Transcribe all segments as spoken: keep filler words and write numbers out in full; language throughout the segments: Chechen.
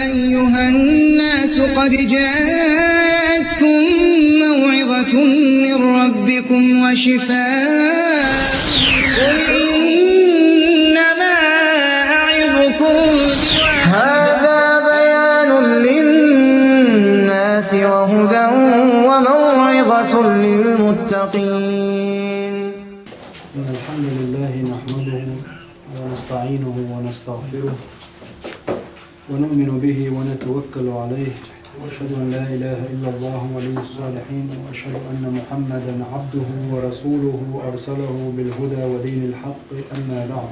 أيها الناس قد جاءتكم موعظة من ربكم وشفاء. قل إنما أعظكم هذا بيان للناس وهدى وموعظة للمتقين. إن الحمد لله نحمده ونستعينه ونستغفره ونؤمن به ونتوكل عليه، وأشهد أن لا إله إلا الله ولي الصالحين، وأشهد أن محمدا عبده ورسوله أرسله بالهدى ودين الحق، أما بعد.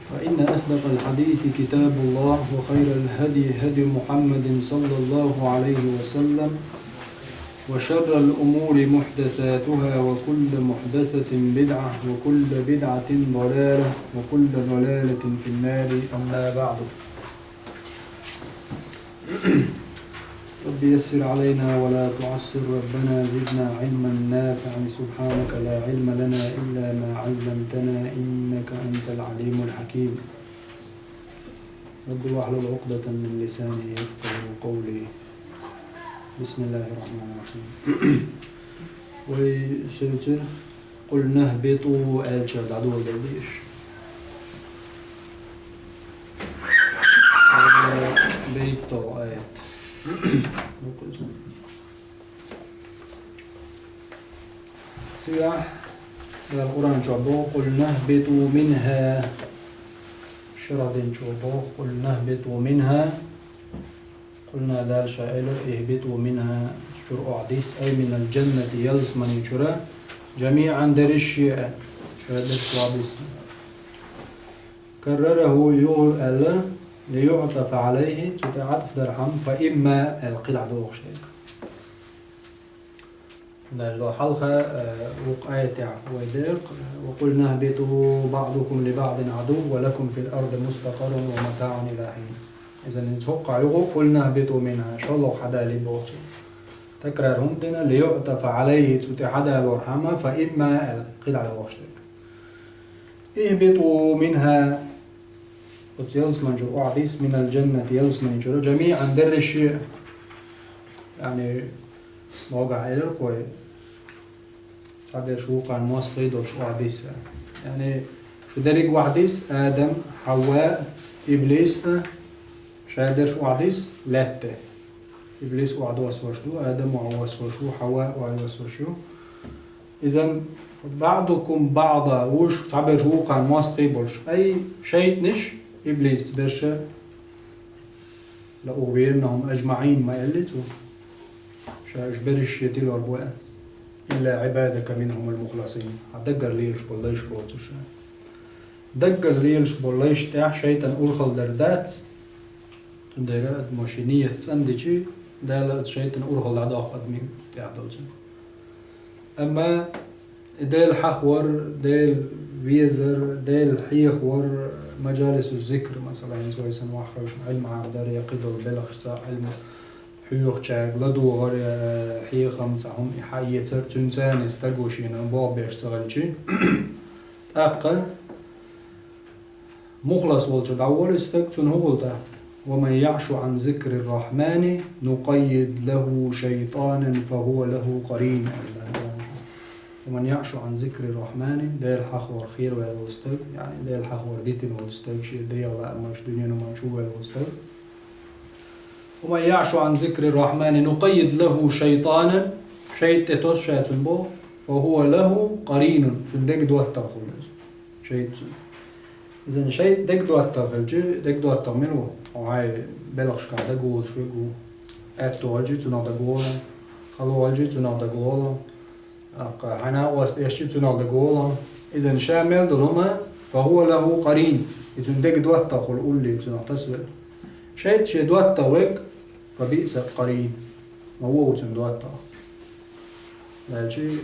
فإن أصدق الحديث كتاب الله، وخير الهدي هدي محمد صلى الله عليه وسلم، وشر الأمور محدثاتها، وكل محدثة بدعة، وكل بدعة ضلالة، وكل ضلالة في النار، أما بعد. رب يسر علينا ولا تعسر، ربنا زدنا علما نافعا، سبحانك لا علم لنا إلا ما علمتنا إنك أنت العليم الحكيم. رب واحلل عقدة من لساني يفقه قولي. بسم الله الرحمن الرحيم. Вай шуьйцуьра «قلنا اهبطوا» аьлча дӀадоладелла дезаш. Бейт аят. Цигахь Дала Къуръан чохь боху: «قلنا اهبطوا منها». Шарахь дина чохь боху: «قلنا اهبطوا منها». قلنا, Дала Ша элира: «اهبطوا منها», чуьра охьадисса, أي من الجنة, ялсамани чуьра, «جميعا», дерриш а, шаьш дерриш охьадисса. كرره, юха аьлла, ليعطف عليه, цу тӀе Ӏатф дархьама, فإما аьлла кхидӀа дохуш дерг. Дала хьалха, э, вукху аятехь вай дерг: «وقلنا اهبطوا بعضكم لبعض عدو ولكم في الأرض مستقر ومتاع إلى حين». Иза ницкъ хӀокху юха «قلنا اهبطوا منها», шолгӀа хьадале боху цо. Такрар хӀунда дина, ليعطف عليه, цу тӀе хьадалорхьама, فإما аьлла кхидӀа дохуш дерг. اهبطوا منها. Оцу ялсамани чуьра охьадисса, من الجنة, ялсамани чуьра, جميعا, дерриш а. Яъни, бохург элира кхо, цхьадерш вукхарна мостагӀий долуш охьадисса. Яъни, шу дерриг охьадисса, Адам, Хьава, Иблис а, шаьш дерриш охьадисса лаьтта тӀе. Иблис охьадоссош ду, Адам охьадоссош ву, Хьава охьадоссош ю. Иза, بعضكم بعضا, уьш цхьаберш вукхарна мостагӀий болуш. Ай, шайтӀанаш, иблисца берш а, «لأغوينهم أجمعين» ма аьллий цо. Ша уьш берриш а тилор бу аьлла. «إلا عبادك منهم المخلصين». Хьан даггара лелаш болу лайш боцуш а. Даггара лелаш болу лайш тӀехь шайтӀан урхалла дар дац. Цундела адамо шен нийят цӀандичи, Дала оцу шайтӀан урхалла дӀадоккху адамийн тӀехь долчун. Амма и Дела хьахор, Дела везар, Дела хьехор, маджалису зикр, масалан, хӀинца вай санна ваххьалш Ӏилма хьахадар я кхидолу белхашца Ӏилма хьоьхучаьрга ладогӀар я хьехам цхьа хӀума и хьаэцар, цуьнца а стаг ву шена болх беш ца хилчи, тӀаккха мухлас волчу дӀаволу и стаг, цунна хӀун хуьлу тӀаккха? «ومن يعش عن ذكر الرحمن نقيض له شيطانا فهو له قرين», аьлла. «ومن يعش عن ذكر الرحمن», Дела хьахор хераваьлла волу стаг, яъни Дела хьахор дитина волу стаг, шен дегӀан лаамаш, дуьненан хӀуманаш чувоьлла волу стаг. «ومن يعش عن ذكر الرحمن نقيض له شيطانا», шайтӀа тӀе тосу ша цунна боху, «فهو له قرين», цунна дега доттагӀа хуьлу иза. ШайтӀа цунна. Иза шайтӀа дега доттагӀа хилча, дега доттагӀа мила ву? Хьо хьайн белхашкахь дагаволуш верг ву. Аьтто хилчи, цунах дагаволу, хало хилчи, цунах дагаволу. ТӀаккха хьайн накъост эшчи, цунах дагаволу. Иза ша мел долу хӀума, «فهو له قرين», и цунна дега доттагӀа хуьлу, улле цунах тасавелла. ШайтӀа шен доттагӀа верг, «فبئس القرين», ма вон ву цунна доттагӀа. Аьлчи,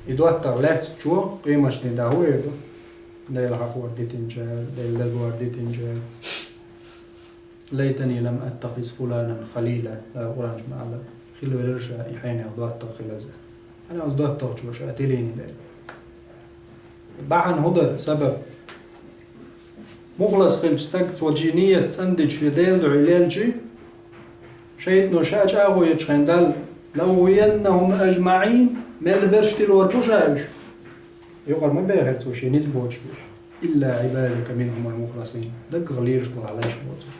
и доттагӀа лаьцначо къематдийнахь хӀун эр ду? Дела хьахор дитинчара, Дела дагор дитинчара. «ليتني لم أتخذ فلانا خليلا», Дала Къуръан чу ма аьлла, хила велира ша и хьенех доттагӀа хилаза. Хьан оцу доттагӀчо ша тилийна дела. Бахьана хӀун дара, сабаб? Мухлас хилча стаг, цо шен ният цӀена дича, шен Даьла дуьхьа лелча, шайтӀано ша чӀагӀо еча хана Дала: «لأغوينهم أجمعين», мел берш тилор бу ша уьш. Юкъара ма бехира цо шен низ боцуш берш. «إلا عبادك منهم المخلصين». Даггара лелаш бола хьа лайш боцуш.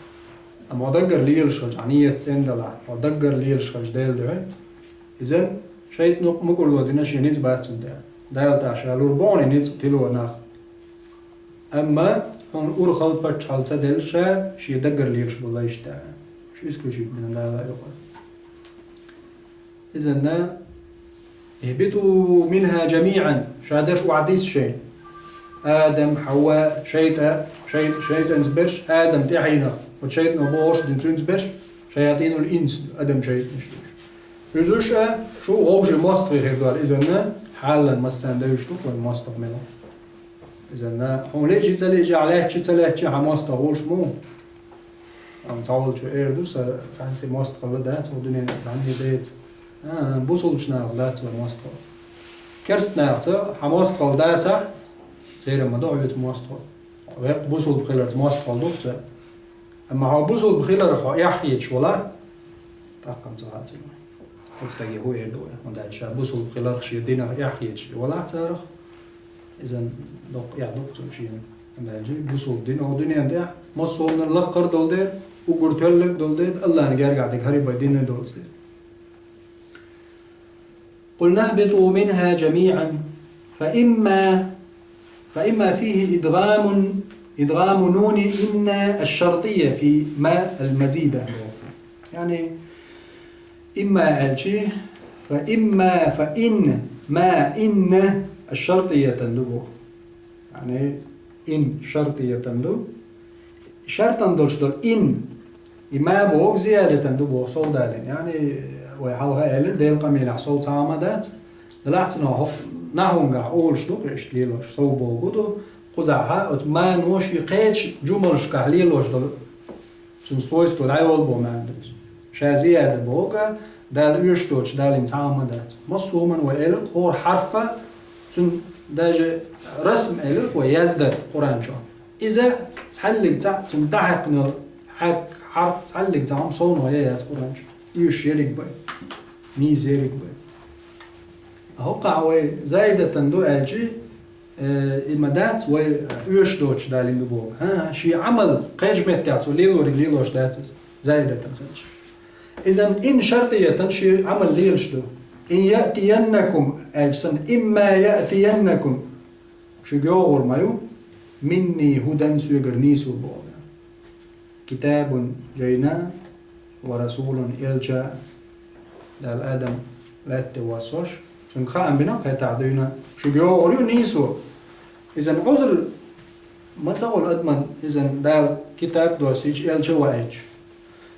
Амма хьо даггара лелаш хилча, хьа ният цӀена делахь, хьо даггара лелаш хилча Даьла дуьхьа, иза шайтӀано мукӀарло дина шен низ бац цунна тӀехь. Дала тӀехь ша лур бу хьуна низ тило нах. Амма хьуна урхалла паччахьалла ца делла ша, шен даггара лелаш бола лайш тӀехь. Уьш исключить бина Дала юкъара. Изанна: «اهبطوا منها جميعا», ша дерш охьадисса шайна. Адам, Хьава, шайтӀа, шай-, шайтӀанца берш, Адам тӀаьхьенах, оцу шайтӀано бохурш дина цуьнца берш, шаятӀинул инс ду, адам шайтӀанаш ду уьш. Уьш а шу вовшийн мостагӀий хир долу изанна, хьалан массарна девзаш ду вайн мостагӀа мила. Изанна, хьуна лечи ца лечи, лаьттачи ца лаьттачи хьан мостагӀа волуш ма ву. Амма цхьаволчо эр ду, сан цхьаьнцций мостагӀалла дац, хӀокху дуьненахь цхьанне деца. А, бусулбачу нахаца дац вайн мостагӀалла. Керста нахаца хьан мостагӀалла дацахь, церан ма ду хьоьца мостагӀалла. Веккъа бусулба хиларца мостагӀалла ду-кх церан. Амма хьо бусулба хиларх хьо эхь хеташ валахь, тӀаккха-м ца хаьа цунна. ХӀокху стаге хӀун эр ду вай? ХӀунда аьлча ша бусулба хиларх шен динах эхь хеташ валахь царах, иза доккха эхь ду-кх цунна шена. ХӀунда аьлча бусулба дин хӀокху дуьненна тӀехь массо а хӀуманна лакхара долу дела, уггар тоьлларг долу дела, Аллахьан гергахь дерг хӀара бен дина долуш дела. قلنا اهبطوا منها جميعا فإما، فإما فيه إدغام، إدغام نون إن الشرطية في ما المزيدة. يعني إما аьлчи, فإما، فإن، ما إن الشرطية ду боху. Яъни, ин шартиятан ду. Шартан долуш долу ин, и ма боху зиядатан ду боху сов далийна. Яъни, вай хьалха а аьллера, Делан къамелехь сов цхьа а ма дац. Делахь а цунах хӀокху нахьвангахь олуш ду-кх иштта лелош, сов боху ду. Кхузахь оцу мано шен кхечу жумалшкахь лелош долу цуьнан свойство дӀайолу боху маьӀна ду иза. Ша зияда боху, Дала оьшуш доцуш далийна цхьа а ма дац. Массо а хӀуманна вай элира-кх хӀора хьарфа, цуьнан даже расм элира-кх вай, яздар Къуръан чохь. Иза цхьаллиг цхьаъ, цуьнан дӀахьаькхна йолу хьаьрк, хьарф цхьаллиг цхьаъ хӀума совнаха яц Къуръан чохь. Уьш ерриг бен, нийса ерриг бен. ХӀокхахь вай зайдатан ду аьлчи, э, и ма дац, вай оьшуш доцуш далийна ду боху. ХӀан, шен Ӏамал кхечу меттехь цо лелориг лелош дац иза, зайдатан хилча. Иза ин шартиятан шен Ӏамал лелаш ду. Ин яътияннакум аьлча санна, имма яътияннакум, шуьга йогӀур ма ю, минни хӀудан, соьгара нийсо боху. Китабун жайна ва расулун, элча, Дала Адам лаьтта тӀе воссош, цуьнга хаам бина кхетахь дуьйна, шуьга йогӀур ю нийсо. Изан Ӏузр ма ца хуьлу адаман, изан Дала китаб доссийча, элча ваийча.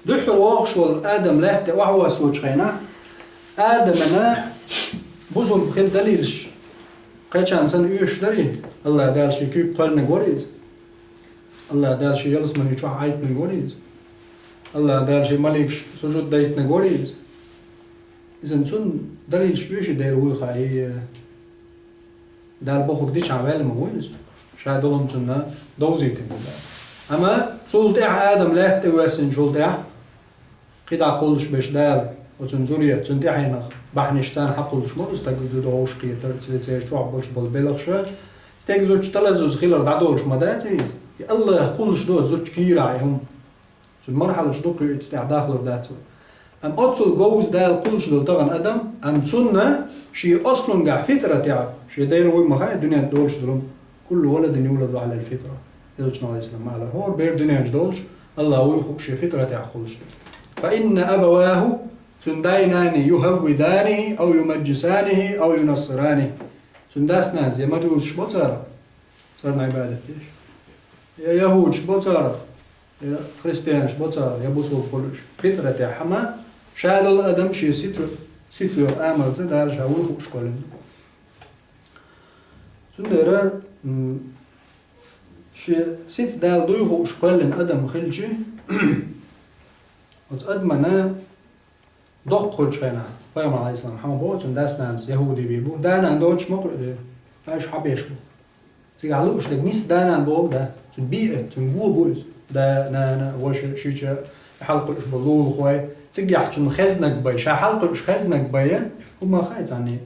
Дуьххьара вогӀуш волу Адам лаьтта тӀе охьавоссочу хенахь, Адамана бусулба хила далилаш кхечарна санна оьшуш дарий? Аллах Дала шен куьйга кхоьллинарг вара иза. Аллах Дала шен ялсамани чохь Ӏайтинарг вара иза. Аллах Дала шен маликаш сужуд дайтинарг вара иза. Изан цунна далилаш оьший Дела вуй хаьий? Дала бохург дичахь ваьлла ма ву иза. Ша долу хӀума цунна довзийтина ду Дала. Амма цул тӀаьхьа Адам лаьтта тӀе воьссинчул тӀаьхьа, кхидӀа кхуллуш берш Дала, оцунна зуррият, цуьнан тӀаьхьенах бахьанаш царна хьакхуллуш ма ду, стаг зуда вовшахкхетар, церан чохь болуш болу белхаш, стеган зудчун талазза хилар дӀадолуш ма дац иза. И Аллаха кхуллуш ду оцу зудчун кийрахь и хӀума. Цуьнан мархьалаташ дукха ю, цу тӀехь дахлур дац вай. Амма оццул говза Дала кхуллуш долу тахана адам, амма цунна шен аслунгахь фитратехь, шен Дела вуй ма хаьа дуьнен долуш долу хӀума. Куллу валадин юладу Ӏалал фитра. Элчано, алейхиссалам, ма алара, хӀора бер дуьнен чу долуш, Аллах вуй хууш шен фитратехь кхуллуш ду. Фа инна абаваху, цуьнан дай-наний, юхаввиданихи, ау юмаджисанихи, ау юнассаранихи. Цуьнан дас-нанас я мажусаш бо цара, царна Ӏибадат деш, я яхӀудаш бо цара, я христианаш бо цара, я бусулба хуьлуш. Фитратехь хӀама, ша долу адам шен сица, сица йолу амалца Дала ша вуй хууш кхоьллина. Цундела, м, шен сица Дала дуй хууш кхоьллина адам хилчи, оцу адамана доккха хуьлучу хенахь, пайхамар, алейхиссалам, хьан боху, цуьнан дас-нанас яхӀуди бу, да-нана доцуш ма кхуьу дера, уьш хьан беш бу? Цигахь лууш дерг нийса да-нана бохург дац. Цуьнан биъат, цуьнан го бу иза. Да, нана, ваша, шича хьалкхуьуш болу лулахой. Цигахь цунна хезнарг бен, ша хьалкхуьуш хезнарг бен, хӀума хай царна.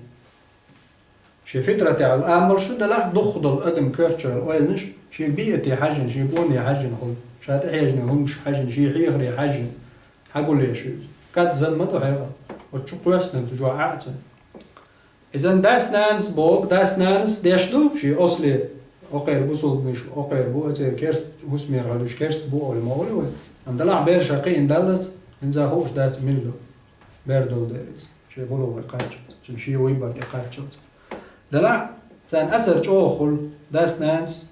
Шен фитратехь йолу амалш ю, делахь духхуш долу адам коьртачу йолу ойланаш, шен биъате хьаьжжина, шен гоне хьаьжжина хуьлу, ша тӀехьежна хӀумаш хьаьжжина, шен хьехаре хьаьжжина, хьагулъеш ю иза. Кад зан ма ду хьекъал. Оцу чу кхоьссина цу чохь Ӏа а ца. Иза дас-нанас боху, дас-нанас деш ду, шен осле, окхеран бусулбанаш окхеран бу, оцеран керста хӀусамера хьалуьйш керста бу олий ма олий вай. Амма делахь бер ша кхиъна даллалц, хӀинца хууш дац мила ду. Бер долу дела иза. Шен гӀуллакх вай кхаччалц, цуьнан шен выбор тӀе кхаччалц. Делахь, царна асар чӀогӀа хуьлу, дас-нанас,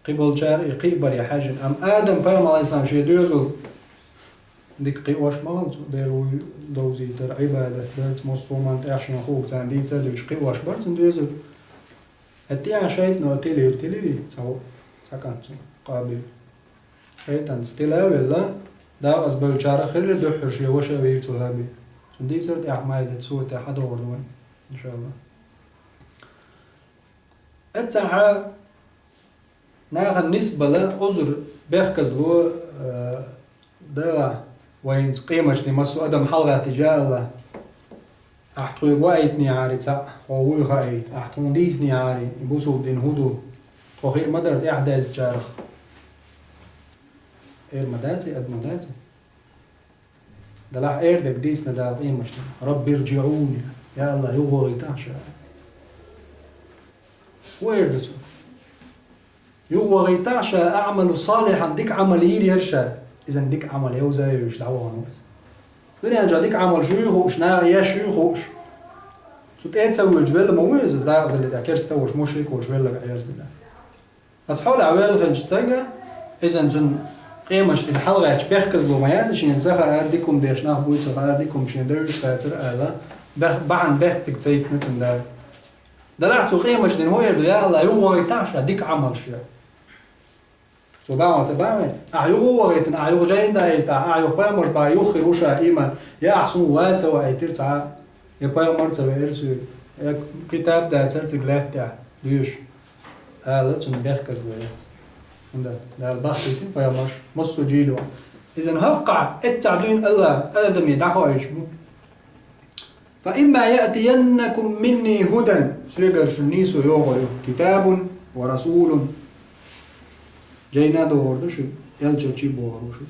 кхин болчара и кхиабаре хьаьжжина. Амма Адам пайхамар, Ӏалайхиссалам, шен доьзал дика кхиош ма хилла цо, Дела вуй довзийтар, Ӏибадат дарца, массо а хӀуманна тӀехь шен хууг царна дийца а дуьйцуш кхиош бара цуьнан доьзал. ХӀетте а шайтано тилийра, тилирий, цхьа, цхьа кӀант цуьнан, Къабил. Шайтанца тила а велла, дакъазбевллачарах хилира дуьххьара шен ваша а вийра цу ХӀабил. Цунна дийцар тӀехь майда, сура тӀехь хьадогӀур ду вайн, иншаАллахӀ. Эццахьа нахана нисбала, узур, бехказло, э, Дала вайнца къематдийнахь массо а адам хьалагӀаттийча, я АллахӀ, ахь тхоьга ваийтинехьарий цхьаъ, хьо вуй хаийта, ахь тхуна дийцинехьарий, и бусулба дин хӀун ду, тхо хир ма дара тӀаьхьадезначарах. Эр ма дац и, ад ма дац и. Делахь эр дерг дийцина Дала къематдийнахь: «Рабби рджиӀуни», я АллахӀ, юхавахийтахь ша. ХӀун эр ду цо? ЮхавахийтахьӀ ша, аӀмалу салихьан, дика Ӏамал йийр яра ша. Иза дика Ӏамал йовза а йовзуш дӀавахана ву иза. Дуьнен чохь дика Ӏамалш юй хууш, наха еш юй хууш, цу тӀе а ца воьдуш велла ма ву иза, дакъазалле тӀехь керста а волуш, мушрик а волуш велларг, Ӏиязбиллахь. Аса хьолахь велла хилча стага, иза цунна къематдийнахь хьалагӀаьттича бехказло ма яц, шена ца хаьара, дика хӀума деш нах буй, ца хаьара, дика хӀума шена девзаш дацара аьлла, бех-, бахьана бехктиг ца йитина цунна Дала. Делахь цо къематдийнахь хӀун эр ду, я АллахӀ, юхавахийтахьӀ ша, дика Ӏамалш яр. Цо бахьана ца бахьана, ахь юха а вахийтина, ахь юха жайна даийтахь, ахь юха пайхамарш бахьана юха хир ву ша ийман, я ахь суна ва ца ваийтира цхьа а, я пайхамар ца веара суьйра, я китаб дацара цига лаьттахь, дуьйш, ала цунна бехказло яц. ХӀунда Дала бахкийтина пайхамарш массо а жийла ван. Иза хӀоккхахь эццахь дуьйна АллахӀа, Адаме дӀахоуьйтуш бу. «Фа имма яътияннакум минни хӀудан», соьгара шуна нийсо йогӀур ю, «китабун ва расулун». Жайна а догӀур ду шуна, элчанчий а богӀур ву шуна.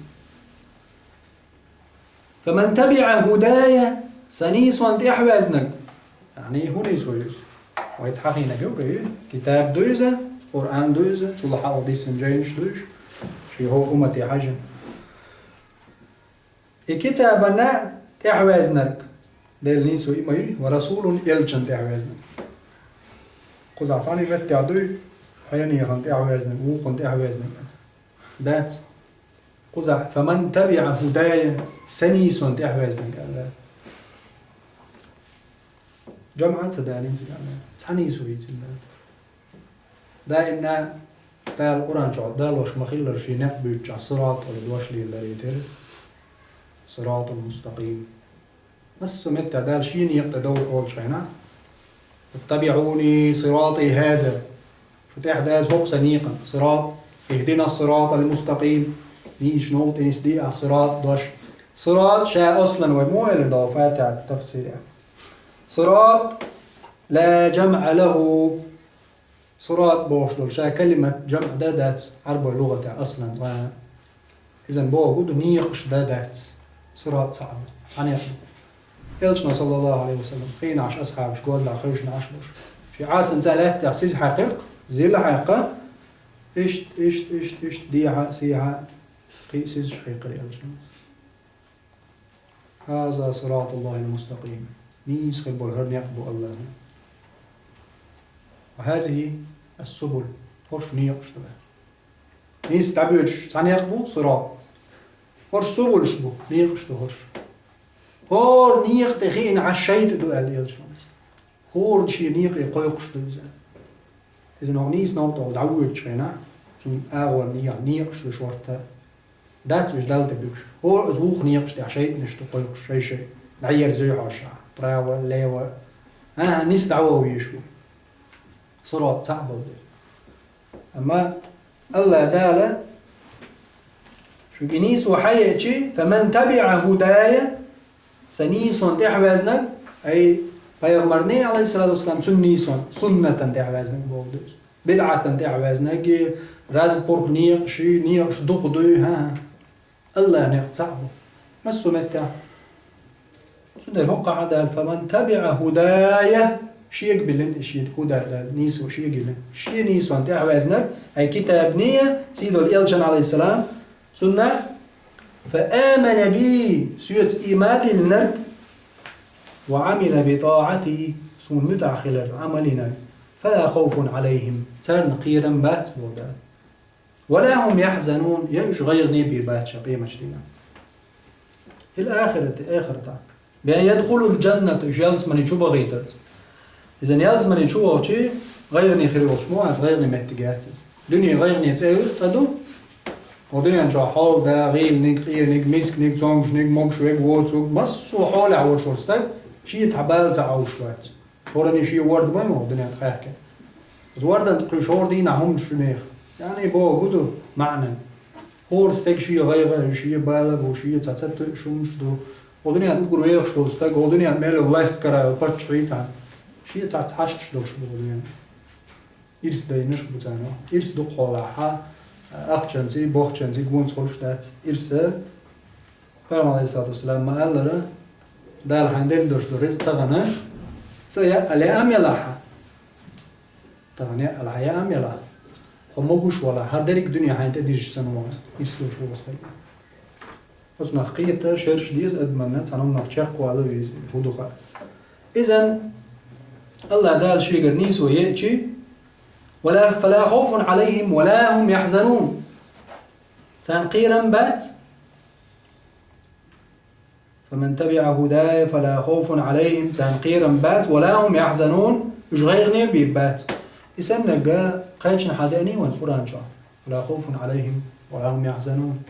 «Фаман табиӀа хӀудая», сан нийсонна тӀаьхьаваьзнарг, яъни хӀун нийсо ю иза? Вайца хьахийнарг ю, кхин, китаб ду иза, Къуръан ду иза, цул хьалха диссина жайнаш ду уьш, шен хӀокху уммате хьаьжжина. И китабана тӀаьхьаваьзнарг, Делан нийсо и ма юй, ва расулун, элчанна тӀаьхьаваьзнарг. Кхузахь цхьана меттехь дуй, хьенехана тӀаьхьаваьзнарг, вукхунна тӀаьхьаваьзнарг. Дац. Кхузахь, «фаман табиӀа хӀудая», сан нийсонна тӀаьхьаваьзнарг аьлла. ЖамӀа ца далийна цигахь, цхьа нийсо йийцина. Даимна Дала Къуръан чохь далош ма-хиллара шен некъ буьйцучохь сират олу дош леладарий тера. Сиратул мустакъим. Массо а меттехь Дала шен некъа тӀе довла олучу хенахь: «اتبعوني صراطي هذا». Шу тӀаьхьадаза хӀокху сан некъана. Сират, «اهدنا الصراط المستقيم». Нийсачу новкъа тӀе нисде ахь, сират дош. Сират ша аслан вай муха элира догӀу Фатихьат тафсирехь? Сират ла жамӀа лахӀу. Сират бохуш долу ша калимат жамӀ дан дац Ӏарбойн лугӀатехь аслан цкъа а. Иза бохург ду некъаш дан дац. Сират цхьаъ бу. Цхьа некъ бу. Элчано, саллаллаху Ӏалайхи ва саллам, хиъна Ӏаш асхьабаш годлахь хевшина Ӏаш луш. Шен Ӏасан цхьа лаьттахь сиз хьаькхира, зил хьаькхна, иштта, иштта, иштта, иштта, дехьа, сехьа, кхин а сизаш хьийкхира Элчано. «هذا صراط الله المستقيم». Нийса хир болу хӀара некъ бу АллахӀан. «وهذه السبل». ХӀорш некъаш ду. Нийса дӀабоьдуш цхьа некъ бу, сират. ХӀорш субулаш бу, некъаш ду хӀорш. ХӀора некъа тӀе хиъна Ӏаш шайтӀа ду аьлла Элчано. ХӀора шен некъе кхойкхуш ду иза. Иза ногӀу нийса новкъа тӀе дӀавоьдучу хенахь, цуьнан агӀор некъаш ду шортта. Дац уьш Далла тӀе буьгуш. ХӀора иза вукху некъаш тӀехь шайтӀанаш ду кхойкхуш шай-шай. ДӀаерзуьй хьо ша, право, лево. ХӀан-хӀа, ниса дӀаваха везаш ву. Сират цхьаъ болу дела. Амма Аллах Дала шуьга и нийсо хьаеъча, «فمن تبع هداي», сан нийсонна тӀехьаваьзнарг, ай, пайхамарна, алейхиссалату вассалам, цун нийсонна, суннатана тӀехьаваьзнарг боху ду иза. БидӀатана тӀехьаваьзнарг, раза пурх некъаш, некъаш дукха дуй, хӀа-хӀа. Аллах некъ цхьаъ бу. Массо а меттехь. Цундела хӀокхахь Дала, «فمن تبع هداي», шега биллина и шен хӀуда Дала, нийсо шега йиллина. Шен нийсонна тӀехьаваьзнарг, ай китабана, сийдолу элчанна, алейхиссалам, цунна, «فآمن بي», соьца ийман диллинарг, «وعمل بطاعتي», суна муьтӀахь хиларца Ӏамал йинарг, «فلا خوف عليهم», царна кхерам бац, боху Дала. «ولا هم يحزنون», я уьш гӀайгӀане бийр бац ша къематчу дийнахь. «في الآخرة», эхартахь. «بأن يدخلوا الجنة», уьш ялсамане чу бахийтарца. Иза ялсамане чу вахча, гӀайгӀане хир волуш ма вац, гӀайгӀане меттиг яц иза. Дуьне гӀайгӀане цӀе, цӀа ду. Хьо дуьнен чохь хьолада, гӀийланиг, къениг, мисканиг, цомгушниг, могуш верг, воцург, массо а хьолехь волуш волу стаг, шен цхьа бала ца Ӏовшуш вац. ХӀоранна шен ворда ма ю хӀокху дуьнен тӀе хаьхкина. Оцу вордан тӀе кхуьйсуш хӀора дийнахь хӀуманаш ю нехан. Яъни боху ду маьӀна. ХӀора стеган шен гӀайгӀа а, шен бала а бу, шен цхьа ца тоьуш хӀуманаш ду. Хьо дуьнен тӀе уггар вехаш волу стаг, хьо дуьнен тӀе мел власть карайо паччахьий цхьаьна. Шен цхьацца хьашташ долуш бу хӀокху дуьнен. Ирс дайнаш а бу царна. Ирс дукха хьолахь, ахчанций, бохчанций гонца хуьлуш дац. Ирс Пайхамар, алейхиссалату вассалам, ма-аллара, Дала хьайна делла долуш ду ризкъ тахана, цӀа яа лаам ялахь. Тахана яа лаам ялахь. Хьо могуш валахь, хӀара дерриг дуьне хьайна тӀедижча санна вахана, ирс долуш ву стаг. Оцу нах кхета, шераш деза адамна, цхьана хӀуманах чекхвала веза, хӀун ду хаьа. Изан, Аллах Дала шегара нийсо еъча, «ولا، فلا خوف عليهم ولا هم يحزنون». Царна кхерам бац, «فمن تبع هداي فلا خوف عليهم», царна кхерам бац, «ولا هم يحزنون», уьш гӀайгӀане бийр бац. И саннарг кхечанхьа деана вайн Къуръан чохь, «ولا خوف عليهم ولا هم يحزنون.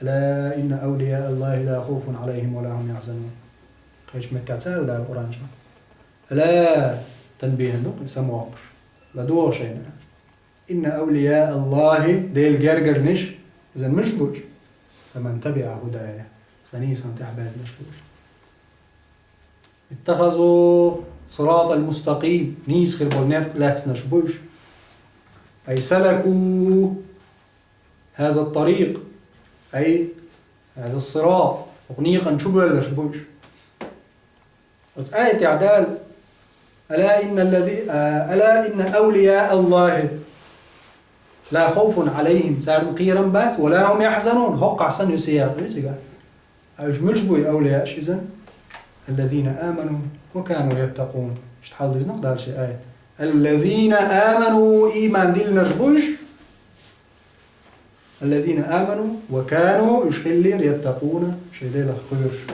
ألا إن أولياء الله لا خوف عليهم ولا هم يحزنون». Кхечу меттехь ца аьлла Дала Къуръан чохь. «ألا», танбихьан ду кхин, самавоккхуш. ЛадогӀа шайна. «إن أولياء الله», Делан гергарниш, изан муьлш бу уьш? «فمن تبع هداي», сан нийсонна тӀехь баьзнарш бу уьш. «اتخذوا الصراط المستقيم», нийса хир болу некъ лаьцнарш бу уьш. «أي سلكوا هذا الطريق، أي هذا الصراط», хӀокху некъан чу боьлларш бу уьш. Оцу аятехь Дала: «ألا إن الذي-, а, ألا إن أولياء الله لا خوف عليهم», царна кхерам бац, «ولا هم يحزنون», хӀоккхахь санна ю сиякъ ю цигахь. Ткъа уьш муьлш бу и авлияаш иза? «الذين آمنوا وكانوا يتقون». Иштта хьалдуьзна-кх Дала шен аят. «الذين آمنوا», ийман диллинарш бу уьш. «الذين آمنوا وكانوا», уьш хиллера, «يتقون», шайн Делах кхоьруш.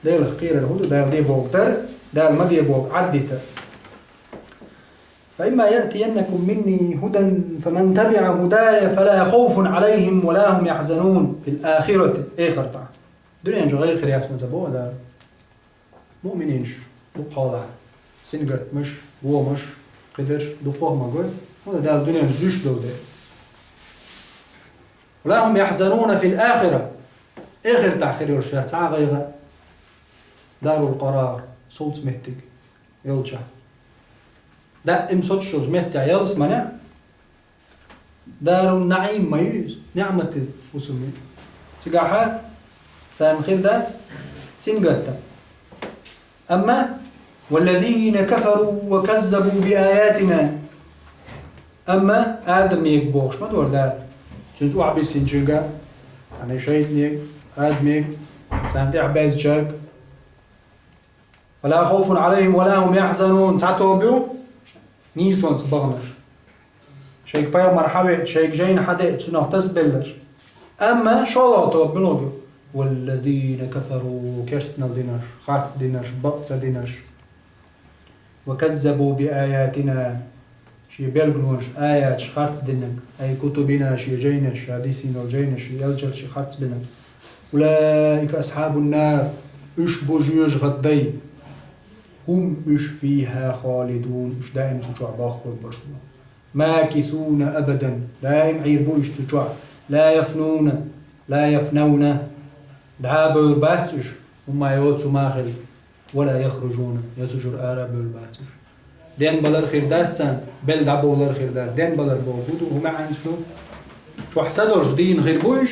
Делах кхерар хӀун ду? Дала де бохург дар, Дала ма де бохург Ӏаддитар. «فإما يأتينكم مني هدى فمن تبع هداي فلا خوف عليهم ولا هم يحزنون في الآخرة», эхартахь. Дуьнен чу гӀайгӀа хир яц ма ца боху Дала. Муъминаш дукха хьолахь, сингаттамаш, вомаш, кхидерш дукха ма гой, хӀунда Дала дуьненна зуьйш долу дела. «ولا هم يحزنون في الآخرة». Эхартахь хир йолуш яц цхьа а гӀайгӀа. Дарул-Къарар, совца меттиг йолчохь. Даим соцуш йолчу меттехь ялсамане, Дарун-НаӀим ма ю иза, ниӀматан хӀусам ю. Цигахь царна хир дац сингаттам. Амма: «والذين كفروا وكذبوا بآياتنا». Амма Адам мега бохуш ма дара Дала. Цуьнца охьабиссинчуьнга, хьан шайтӀанега, Адамега, царна тӀехь баьзначаьрга. «فلا خوف عليهم ولا هم يحزنون». Цхьа тоба ю нийсонца баханарш. Шайга пайхамар хьан веъча, шайга жайна хьан деъча, цунах тасабелларш. Амма шолгӀа тоба муьлха ю? «والذين كفروا», керстанал динарш, харц динарш, бакъ ца динарш. «وكذبوا بآياتنا». Шен билгалонаш, аяташ харц динарг, «أي كتبنا», шен жайнаш, ша диссийна долу жайнаш, шен элчанаш харц бинарг. «أولئك أصحاب النار», уьш бу жоьжахатин дай. «هم», уьш, «فيها خالدون», уьш даим цу чохь бохкур болуш бу. ماكثون أبدا, даим Ӏийр бу уьш цу чохь. لا يفنون, لا يفنون, дӀа а бевр бац уьш, хӀумма йоцу ма хилла. ولا يخرجون, я цу чуьра ара а бевр бац уьш. Денбалар хир дац царна, белла дӀабовлар хир дац. Денбалар бохург хӀун ду, хӀун маьӀна ду? Чохь са долуш дийна хир бу уьш,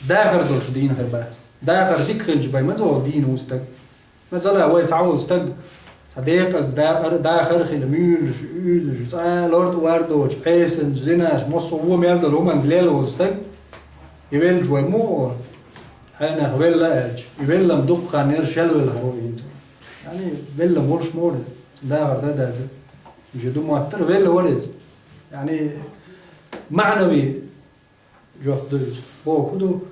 дахар долуш дийна хир бац. Дахар дика хилча бен ма ца волу дийна ву стаг. Масала, вай цхьа волу стаг, цхьа декъаза дахар, дахар хила, муьйлуш, уьйлуш, цкъа лортӀа вар доцуш, Ӏесанчу, зинаш, массо а вон мел долу хӀуманца лелла волу стаг, и веллачу вай муха олу? Хьенех велла аьлча, и велла-м дукха хан яра, шел велла хьо хӀинца. Яъни, велла-м волуш ма вара иза, дахар дан дацара. Уьш ду моттара, велла вара иза. Яъни, маьӀнави жоп ду иза. Бохург хӀун ду,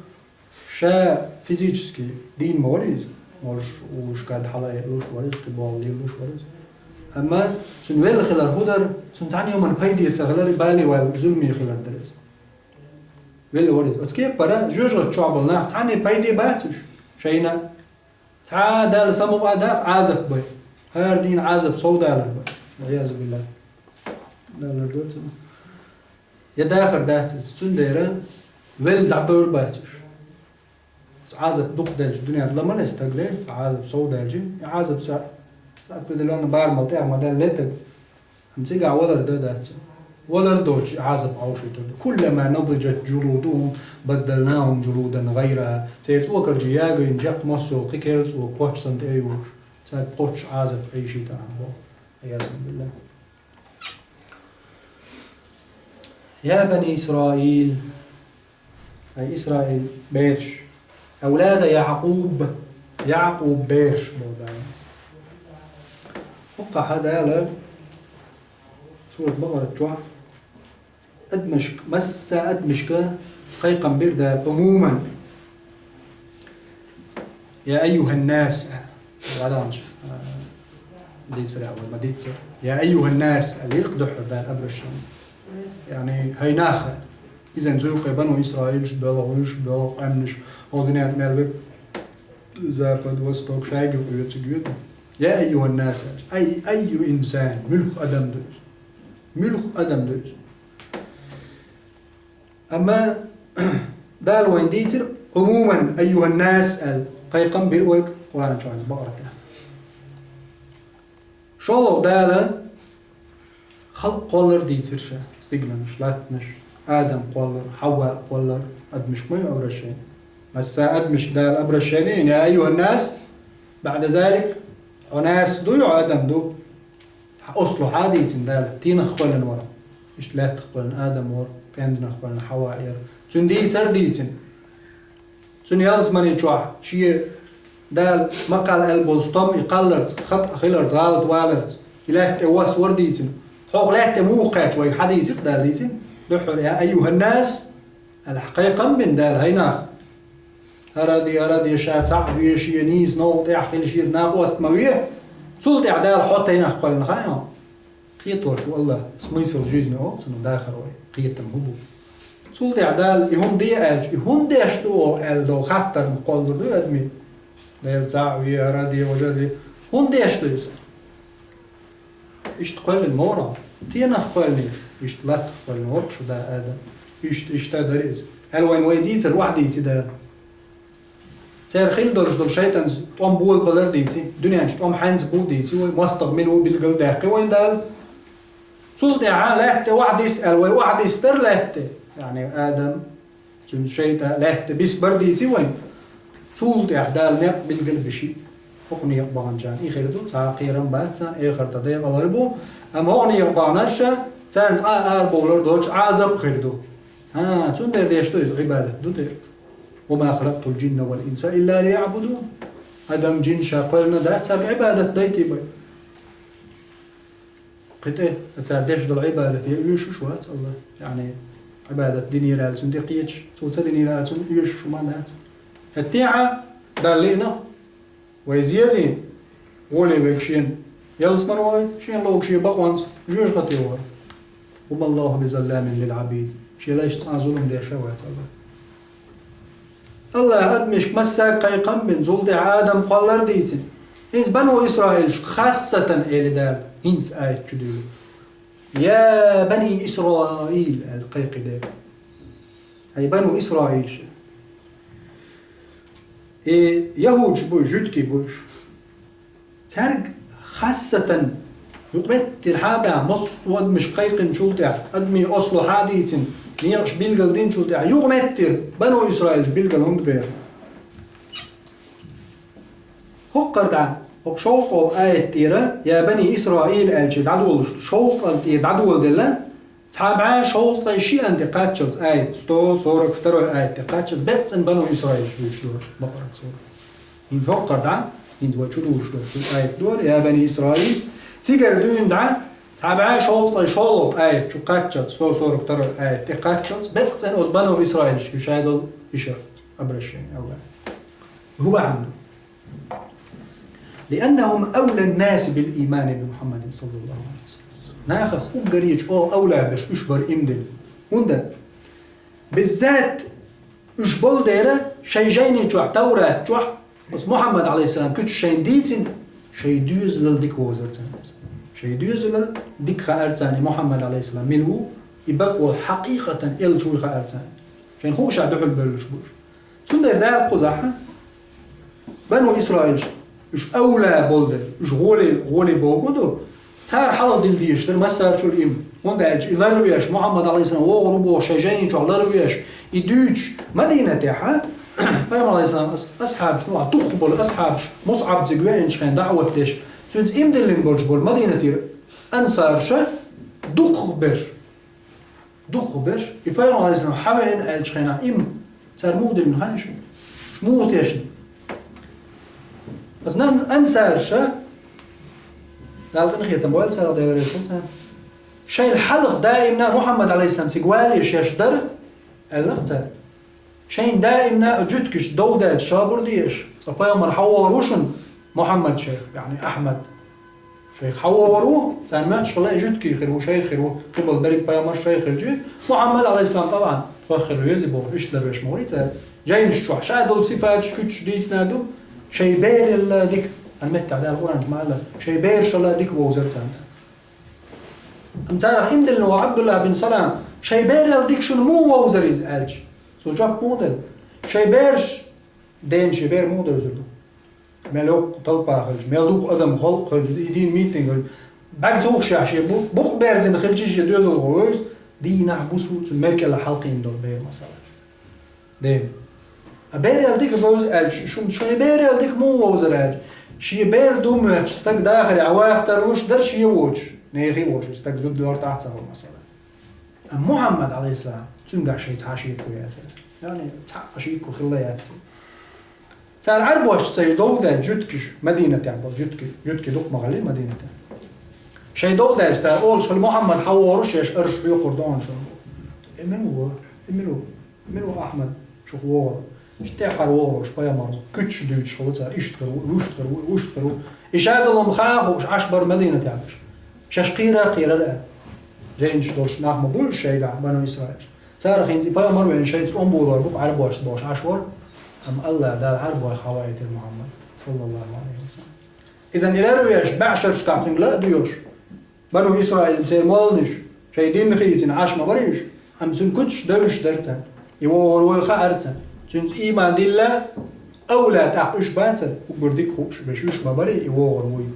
ша физически дийна ма вара иза. Можаш, уьш кад хьала а луш вара иза, кхин болу лелош вара иза. Амма цуьнан велла хилар хӀун дара, цуьнан цхьана а хӀуманна пайде ца хилар, и бале ваьлла зуламе хилар дара иза. Велла вара иза. Оцу кепара жоьжахати чохь болу нах цхьанна а пайде бац уьш шайна. Цхьа а Далла самукъа дац Ӏазап бен. ХӀара дийна Ӏазап сов далар бен. والعياذ بالله. Далар доцург. Я дахар дац иза, цундела велла дӀабевр бац уьш. Цхьа Ӏазап дукха делча, дуьненна ла ма ле стаг ле, цхьа Ӏазап сов даьлча, и Ӏазап са, са определённо барамал тӀехь ма даьлла ле стаг. Амма цигахь валар дан дац. Валар доцуш Ӏазап Ӏовшуьйтур ду. كلما نضجت جلودهم بدلناهم جلودا غيرها. Церан цӀокарчий ягийна чекх массо а кхин керла цӀока кхоччуш санна тӀе а юхуш, цаьрга кхоччуш Ӏазап Ӏийшийта ахьа боху. والعياذ بالله. يا بني إسرائيل, ай Исраил бераш, أولاد يعقوب, Якъуб бераш боху Дала. ХӀокхахь Дала сурат Бакъарат чохь адамашка, масса адамашка кхайкхам бира Дала, عموما. يا أيها الناس, вадалча, а, дийцарехь вай ма дийццара. يا أيها الناس, а, лиркъ дуьххьара Дала обращение. Яъни, хӀай нах, изан зуьйкъе бану Исраилаш, белхаш, белхан къаьмнаш, хӀокху дуьненна мел верг, запад, восток, шайга юкъа оьцуш ю. يا أيها الناس, ай, أي إنسان, муьлхха адам ду иза. Муьлхха адам ду иза. Амма Дала вайна дийцира, عموما, أيها الناس аьлла, кхайкхам бира вайга Къуръан чохь, Бакъарат тӀехь. ШолгӀа Дала халкъ кхоллар дийцира ша, стигланаш, латтанаш, Адам кхоллар, Хьавва кхоллар, адамашка ма ю обращение. Масса адамашка Дала обращение, يا أيها الناس, بعد ذلك, хьо нас дуй, хьо адам ду. Хьан осло хьан дийцина Дала, тенах кхоьллина вара. Иштта лаьттах кхоьллина Адам вара, пенданах кхоьллина Хьава яра. Цуьнан дийцар дийцина. Цуьнан ялсамани чохь шен Дала ма кхалла аьлла болу стом и кхалларца, хатӀа хиларца, гӀалат валарца, и лаьтта тӀе вас вара дийцина. Хьох лаьтта тӀе муха кхаьчча вайга хьан дийцира Дала дийцина? Дуьххьара, يا أيها الناس, аьлла, кхайкхам бина Дала, хӀай нах. ХӀара де, хӀара де, ша цхьаъ ве, шен нийса новкъа тӀехь хила, шен иза накъост ма ве. Цул тӀаьхьа Дала хьо тайнах кхоьллина хаьий хьуна? Кхетош ву АллахӀ, смысл жизни олу цунах, дахар вай, кхетам хӀун бу. Цул тӀаьхьа Дала и хӀунда де аьлча, и хӀунда деш ду оха аьлла долу хаттарна кхоллур ду адми. Дела цхьаъ ве, хӀара де, важа де. ХӀунда деш ду иза? Иштта кхоьллина ма вара хьо. Тенах кхоьллинера, иштта латтах кхоьллина вара шу да Адам. Иштта, иштта дара иза. Аьлла вайна вай дийцар охьадийци Дала. Церан хила долуш долу шайтӀанца тӀом болабалар дийци, дуьнен чу тӀом хьаьнца бу дийци вай, мостагӀа мила ву билгал даьккхи вайна Дала. Цул тӀаьхьа лаьтта тӀе охьадис аьлла вай, охьадис дара лаьтта тӀе. Яъни Адам, цуьнан шайтӀа лаьтта тӀе бис бара дийци вайна. Цул тӀаьхьа Дала некъ билгал биши. ХӀокху некъа баханчарна и хир ду, цхьа кхерам бац царна, эхарта декъалар бу. Амма хӀокху некъа баханарша, царна цкъа а арабовлар доцуш Ӏазап хир ду. ХӀан, цундела деш ду иза Ӏибадат ду дера. وما خلقت الجن والإنس إلا ليعبدون. Адам, жин ша кхоьллина дац, царга Ӏибадат дайти бай. Кхин тӀе, цара деш долу Ӏибадат я оьшуш вац АллахӀ. Яъни, Ӏибадат динера аьлла цунна тӀекхеташ, цо ца динера аьлла цунна оьшуш хӀума дац. ХӀетте а Далла лиъна, вай зезийна, воле вайга шена ялсамане вахийта, шена ловга шен бакъонца жоьжахате вахийта. وما الله بظلام للعبيد. Шен лайшца цкъа а зулам деш а вац АллахӀ. АллахӀа адамашка массаьрга кхайкхам бина, цул тӀаьхьа Адам кхоллар дийцина. ХӀинца бану Исраилшка хассатан эли Дала, хӀинца аят чу дуьйла. «Я бани Исраил», аьлла кхайкхи Дала. Ай, бану Исраилаш. И яхӀудаш бу уж, жуьгтий бу уж. Цаьрга хассатан, юкъаметтера хьа а баьхьа, массо а адамашка кхайкхинчул тӀехьа, адамий осло хьа а дийцина, некъаш билгал динчул тӀехьа, юкъаметтера бану Исраилаш билгал хӀунда баьхкаб? ХӀокхара дӀа, хӀокху шовзткъалгӀа аят тӀера, «Я бани Исраил» аьлча дӀадолуш, шовзткъалгӀа тӀера дӀадоладелла, цхьа бӀе шовзткъе шиъанна тӀе кхаччалц аят, сто сорок второй аят тӀе кхаччалц, беккъа цӀена бану Исраилаш дуьйцуш ду Бакъарат сура. ХӀинца хӀокхара дӀа, хӀинца вай чу дуьйцуш долу аят ду хӀара, «Я бани Исраил». Цигара дуьйна дӀа, цхьа бӀе шовзткъе шолгӀа аят чу кхаччалц, сто сорок второй аят тӀе кхаччалц, беккъа цӀена оцу бану Исраилашка шайн долу иштта обращение, Аллах. ХӀун бахьана ду? «لأنهم أولى الناس بالإيمان بمحمد صلى الله عليه وسلم». Нахах уггаре чӀогӀа авла берш уьш бара иман диллина. ХӀунда? Биззат уьш болу дера, шайн жайни чохь, Таврат чохь, оцу Мухьаммад, алейхиссалам, куьйгаш шайна дийцина, шайн доьзалал дика вовзара царна иза. Шайн доьзалал дика хаьара царна и Мухьаммад, алейхиссалам, мила ву, и бакъо хьакъикъатан элча вуй хаьара царна. Шайна хууш а дуьхьал бевллаш бу уьш. Цундела Дала кхузахь, бану Исраилаш, уьш авла болу дела, уьш гӀоле, гӀоле бохург ду, цара хьалха дилла дезаш дара массарчул иман. ХӀунда аьлча и ларвеш, Мухьаммад, алейхиссалам, вогӀур ву бохуш, шайн жайни чохь ларвеш, и дуьйцуш, Мадинатехь, Пайхамар, алейхиссалам, ас-, асхьабаш, ну, а дукха болу асхьабаш, Мусъаб цига веанчу хенахь даӀват деш, цуьнца иман диллина болуш болу Мадинатера ансарша дукхах берш. Дукхах берш, и Пайхамар, алейхиссалам, хьавеана аьллачу хенахь, иман цара муха диллина хаьий шуна? Уьш муха тешна? Оцу нан-, ансарша, Дала къинхетам бойла царах, Дела реза хуьлда царна, шайна хьалха даимна Мухьаммад, алейхиссалам, цига вале шаьш дара, аьлла-кх цара. Шайна даимна а жуьгтигашца дов даьлча, собар де аша. Цкъа Пайхамар хьавогӀур ву шуна, Мухьаммад шайх, яъни Ахьмад. Шайх хьавогӀур ву, царна моьттуш хилла и жуьгтий хир ву, шайх хир ву, кхиболу берриг пайхамарш шайх хилча, Мухьаммад, алейхиссалам, тӀаккха тхох хила веза бохуш, иштта ларвеш ма варий цара. Жайнаш чохь ша долу сифаташ, куьцаш дийцина ду, шайн бералла дика, хӀара меттехь Дала Къуръан чу ма-аллара, шайн берашалла дика вовзара царна. Амма царах иман диллина волу Ӏабдуллах бин Салам, шайн бералла дика шуна муха вовзара иза аьлча, цо жоп муха делла? Шайн бераш, дена шен бер муха девзар ду? Мел йоккха талпа хилча, мел дукха адам халкъ хилча, и дийна митинг хилча, бӀаьрг тухуш шен бу-, букъ берзина хилча шен доьзалхо вевза, дийнахь, бусалба цуьнан мер кӀел хьалакхиъна долу бер, масала. Дена. А бералла дика вевза аьлча, шуна шайн бералла дика муха вовзара аьлча, шен бер ду моьттуш стаг дахарехь ваха тарлуш дара шен воцуш, нехан воцуш, стаг зуда лартӀахь а ца хилла, масала. Амма Мухьаммад, алейхиссалам, цуьнгахь шайн цхьа шеко яцара. Яъни, цхьа а шеко хилла яцара. Цара Ӏарбошца шайн дов даьлла жуьгтигаш, Мадинатехь болу жуьгтигаш, жуьгтий дукха ма хилла Мадинатехь. Шайн дов даьлча цара олуш хилла, Мухьаммад хьавогӀур ву, шаьш арш хьоькхур ду хьуна шуна. И мила ву? И мила ву? Мила ву Ахьмад шух вогӀур? Иштта тӀаьххьара вогӀур волуш пайхамар ву. Куьцаш дуьйцуш хилла цара, иштта хир ву, вуьшта хир ву, вуьшта хир ву. И ша долу ма хаа хууш Ӏаш бара Мадинатехь берш. Шаьш кхийра а кхийрара аьлла. Жайнаш долуш нах ма бу уьш шайгахь, бану Исраилаш. Царах хӀинца и пайхамар веана шайца тӀом болор бу-кх Ӏарбошца бохуш Ӏаш вара. Амма Аллах Дала Ӏарбойх хьаваийтира Мухьаммад, саллаллаху алейхи ва саллам. Иза и ларвеш, бӀешерашкахь цуьнга ла а доьхуш, бану Исраил церан молланаш, шайн дин хийцина Ӏаш ма бара уьш, амма цуьнан куьцаш девзаш дара царна. И вогӀур вуй хаьара царна. Цуьнца ийман дилла, авла тӀаккха уьш бацара, уггар дика хууш берш уьш ма барий, и вогӀур вуй.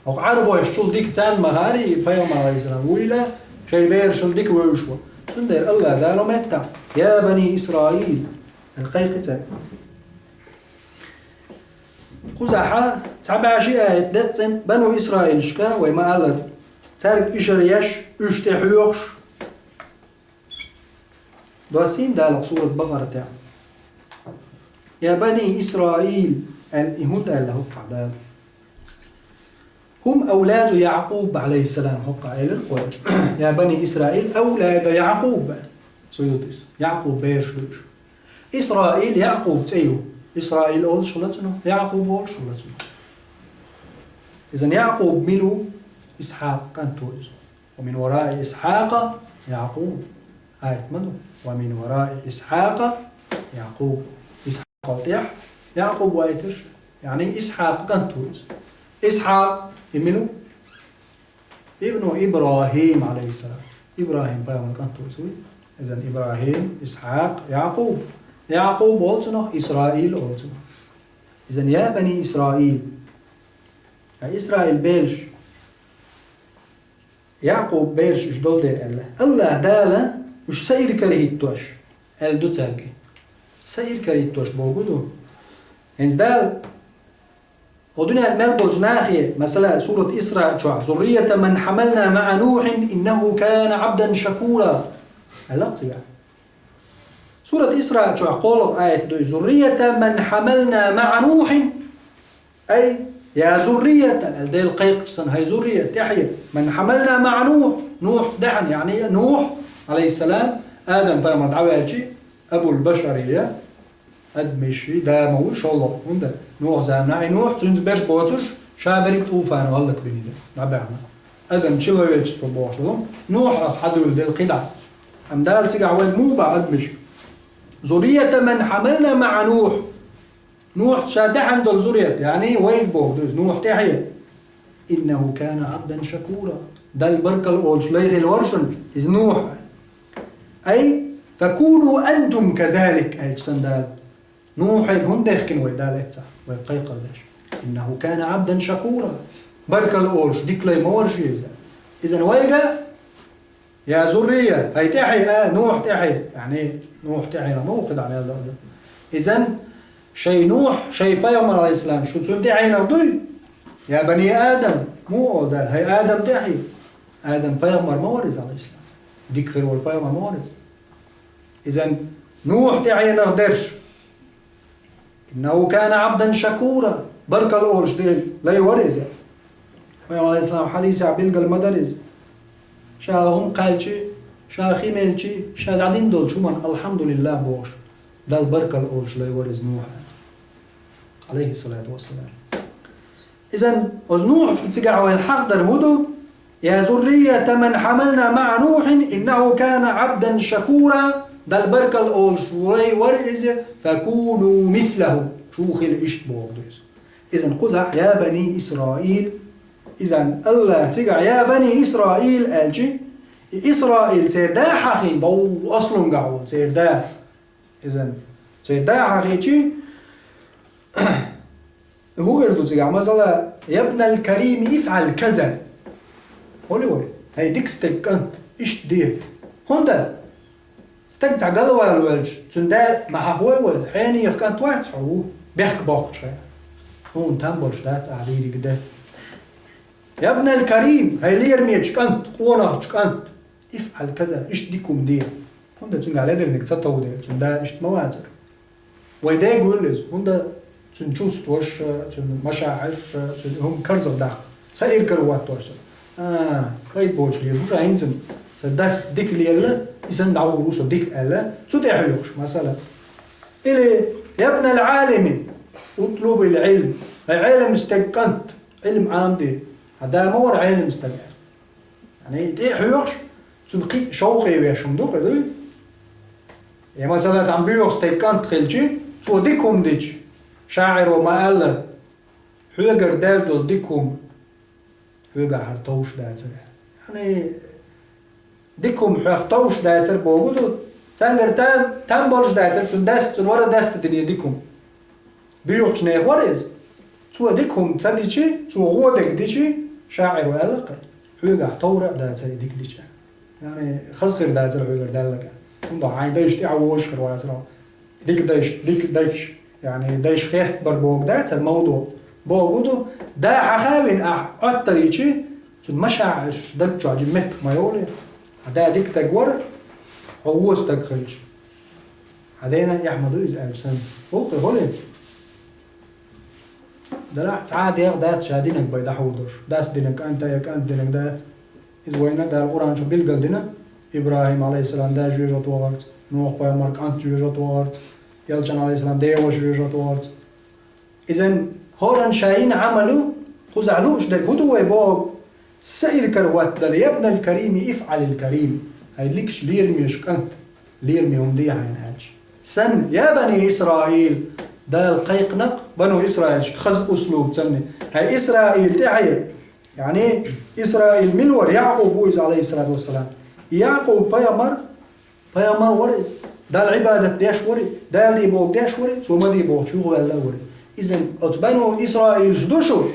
ХӀокху Ӏарбойшчул дика царна ма хаарий, и пайхамар, алейхиссалам, вуйла, шайн берашал дика вевзаш ву. Цундела Аллах Дала меттахь: «Я бани Исраил», аьлла кхайкхи цаьрга. Кхузахь цхьа бӀе ши аят декъ цӀена бану Исраилашка, вай ма-аллара, цаьрга ишар еш, уьш тӀе хьоьхуш. Доссийна Дала сурат Бакъаратехь: «Я бани Исраил», аьлла, и хӀунда аьлла хӀокхахь Дала? «ХӀум авладу Якъуб, алейхиссалам», хӀокхахь элира кхо. «Я бани Исраил, авлада Якъуб», Суютис. Якъуб бераш ду уьш. Исраил Якъуб цӀе ю. Исраил олуш хилла цунах, Якъуб олуш хилла цунах. Иза Якъуб мила ву? Исхьакъ кӀант ву иза. «Ва мин вараи Исхьакъа Якъуб». Аят ма ду. «Ва мин вараи Исхьакъа Якъуб». Исхьакъал тӀехь Якъуб вайтира. Яъни Исхьакъ кӀант ву иза. Исхьакъ, и мила ву? ابن إبراهيم عليه السلام. ИбрахӀим пайхамар кӀант ву иза. Изан ИбрахӀим, Исхьакъ, ЯӀкъуб. ЯӀкъуб олу цунах, Исраил олу цунах. Изан я бани Исраил. Ай Исраил бераш. ЯӀкъуб бераш уьш долу дела аьлла. АллахӀ Дала уьш са ира карахӀиттош аьлла ду цаьрга. Са ира карахӀиттош бохург ду. ХӀинца Дала О дуьнен мел болчу нахе, масала, сурат Исра чохь: «Зуррията ман хьамална маӀа Нухьин, иннаху кана Ӏабдан шакура». Аьлла цигахь. Сурат Исра чохь кхоалгӀа аят ду: «Зуррията ман хьамална маӀа Нухьин». Ай, я зуррията, аьлла Дела кхайкхачу санна, хӀай зуррия, тӀаьхье, ман хьамална маӀа Нухь, Нухьца тӀаьхье, яъни Нухь, алейхиссалам, Адам пайхамар дӀаваьлчи, Абул Башария, Адамаши да ма ву шолгӀа, хӀунда Нухь заманахь и Нухь, цуьнца берш боцуш, ша берриг тӀуфано хӀаллакбинийла, дӀабаьхна. Адам человечество бохуш долу, Нухь ах хьадуьйла делла кхидӀа. Амма Дала цигахь вайн муха баха адамашка? «Зуррията ман хьамална маӀа Нухь». Нухьца ша тӀаьхьана долу зуррият, яъни вайга боху ду иза, Нухь тӀаьхье. «Иннаху кана Ӏабдан шакура». Далла баркалла олуш лай хилла вара шуна иза Нухь. Ай, «факуну антум казалик», аьлча сан Дала. Нухьега хӀунда дехкина вай Дала эццахь, вай кхайкхар деш? «Иннаху кана Ӏабдан шакура». Баркалла олуш, дика лай ма вара шен иза. Изан вайга, я зуррия, хӀай тӀаьхье, а, Нухь тӀаьхье, яъни Нухь тӀаьхье ма ву кхидӀа мел дан. Изан шайн Нухь, шайн пайхамар, алейхиссалам, шу цунна тӀаьхьенах дуй? Я бани Адам, муха олу Дала, хӀай Адам тӀаьхье? Адам пайхамар ма вара иза, алейхиссалам. Дика хир волу пайхамар ма вара иза. Изан Нухь тӀаьхьенах дерш. «Иннаху кана Ӏабдан шакура». Баркалла олуш дела, лай вара иза. Пайхамар, алейхиссалам, хьадисехь билгал ма дара иза. Ша хӀума кхаьлчи, ша хи мелчи, ша дӀадина долчу хӀуманна алхьамдулиллах бохуш, Далла баркалла олуш лай вара иза Нухь, алейхиссалату вассалам. Изан, оцу Нухьца цигахь вайна хьахдар хӀун ду? «Я зуррията ман хьамална маӀа Нухьин, иннаху кана Ӏабдан шакура». Далла баркалла олуш вай вара иза, «факуну мислаху». Шу хила иштта боху ду иза. Изан кхузахь, я бани Исраил, изан Аллах цигахь, я бани Исраил аьлчи, и Исраил церан да хьахийна, бовла аслунгахь волу церан да. Изан церан да хьахийчи, хӀун хир ду цигахь, масала, «Ябнал карими ифӀал каза». ХӀули вай? ХӀай дика стеган кӀант, иштта де. ХӀунда? Стаг цхьа галвала воьлча, цуьнан да ма хьахой вай, хьенехан кӀант вац хьо ву, бехк боккхучу хенахь. Хьуна там болуш дац ахьа дийриг де. «Ябнал карим», хӀай лерамечу кӀант, къонахчу кӀант, «ифӀал каза», иштта дика хӀума де. ХӀунда цуьнгахь ледарлиг ца товде, цуьнан да иштта ма вацара. Вай дега вуьлла иза, хӀунда цуьнан чувстваш, цуьнан машаӀирш, цуьнан хӀума карзахдаккха. Сан иракарахӀоттош со. А, пайда боцуш лелаш ву ша хӀинца-м. Сан дас дика лелла, и санна дӀагӀур ву со дика аьлла, цу тӀе хьоьхуш, масала. Или, «Ябнал Ӏалими, утлубил Ӏилм». ХӀай Ӏелам стеган кӀант, Ӏилм Ӏамаде. Хьан да ма вара Ӏелам стаг аьлла. Яъни, и тӀе а хьоьхуш, цунна кхин а шовкъе веш хӀума ду, кхин дуй? Я, масала, цхьана боьха стеган кӀант хилчи, цо дика хӀума дичи, шаӀиро ма-аллара, хьоьгара даьлла долу дика хӀума хьоьгахь хӀара товш дацара. Яъни, дика хӀума хьоьх товш дацара боху ду, цуьнгара там, там болуш дацара, цуьнан дас, цуьнан вара дас ца динера дика хӀума. Боьхачу нехан вара иза. Цо дика хӀума ца дичи, цо гӀо дерг дичи, шаӀиро аьлла кхин: «Хьоьгахь товра а дацара и дика дича». Яъни, хаза хир дацара хьоьгара даьлларг. ХӀунда хьайн дайша тӀаьхьа вожаш хир вацара. Дика дайша, дика дайша. Яъни, дайша хеста бар бохург дацара мавду. Бохург ду, да хьахавина ахь Ӏоттар йичи, цуьнан машаӀирш даг чохь жима меттах ма йолу. Хьан да дика стаг вара, хьо вон стаг хилча. Хьан дена эхь ма ду иза аьлла санна. ХӀуллакхе хӀоле? Делахь цхьа а дегӀ дац ша динарг бай дӀахьур долуш. Дас динарг кӀанта я кӀанта динарг да. Иза вайна Дала Къуръан чу билгал дина. ИбрахӀим, алейхиссалам, да жоьжахати вахарца, Нухь-пайхамар кӀант жоьжахати вахарца, Элчан, алейхиссалам, деваша жоьжахати вахарца. Изан хӀоранна ша йина Ӏамал ю, кхузахь лууш дерг хӀун ду вай боху? Сан иракарахӀоттадала: «Ябнал карими, ифӀалил карим». ХӀай ликаш лерамечу кӀант, лераме хӀума де хьайна аьлча. Санна, я бани Исраил, Дала кхайкхинарг, бану Исраилшка хаза услуб санна. ХӀай Исраил тӀаьхье, Яъни, Исраил мила вара? Якъуб ву иза, алейхиссалату вассалам. И Якъуб пайхамар, пайхамар вара иза. Далла Ӏибадат деш вара, Дала де бохург деш вара, цо ма де бохучу юхаваьлла а вара. Иза оцу бану Исраилаш ду шу,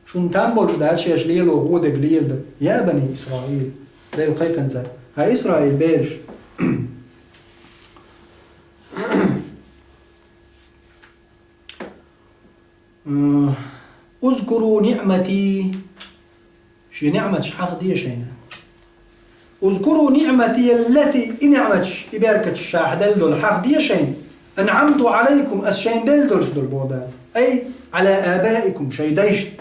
шуна там болуш дац шаьш лело гӀо дерг леладар. Я бани Исраил, Дала кхайкхина цара. ХӀай Исраил бераш! Узкуру ниъмати, шен ниъматаш хьахаде шайна. Узкуру ниъмати аллати, и ниъматаш, и беркаташ ша хьаделла долу хьахаде шайна. Анъамту алайкум, ас шайна делла долуш долу боху Дала. Ай, ала абаикум, шайн дайшна.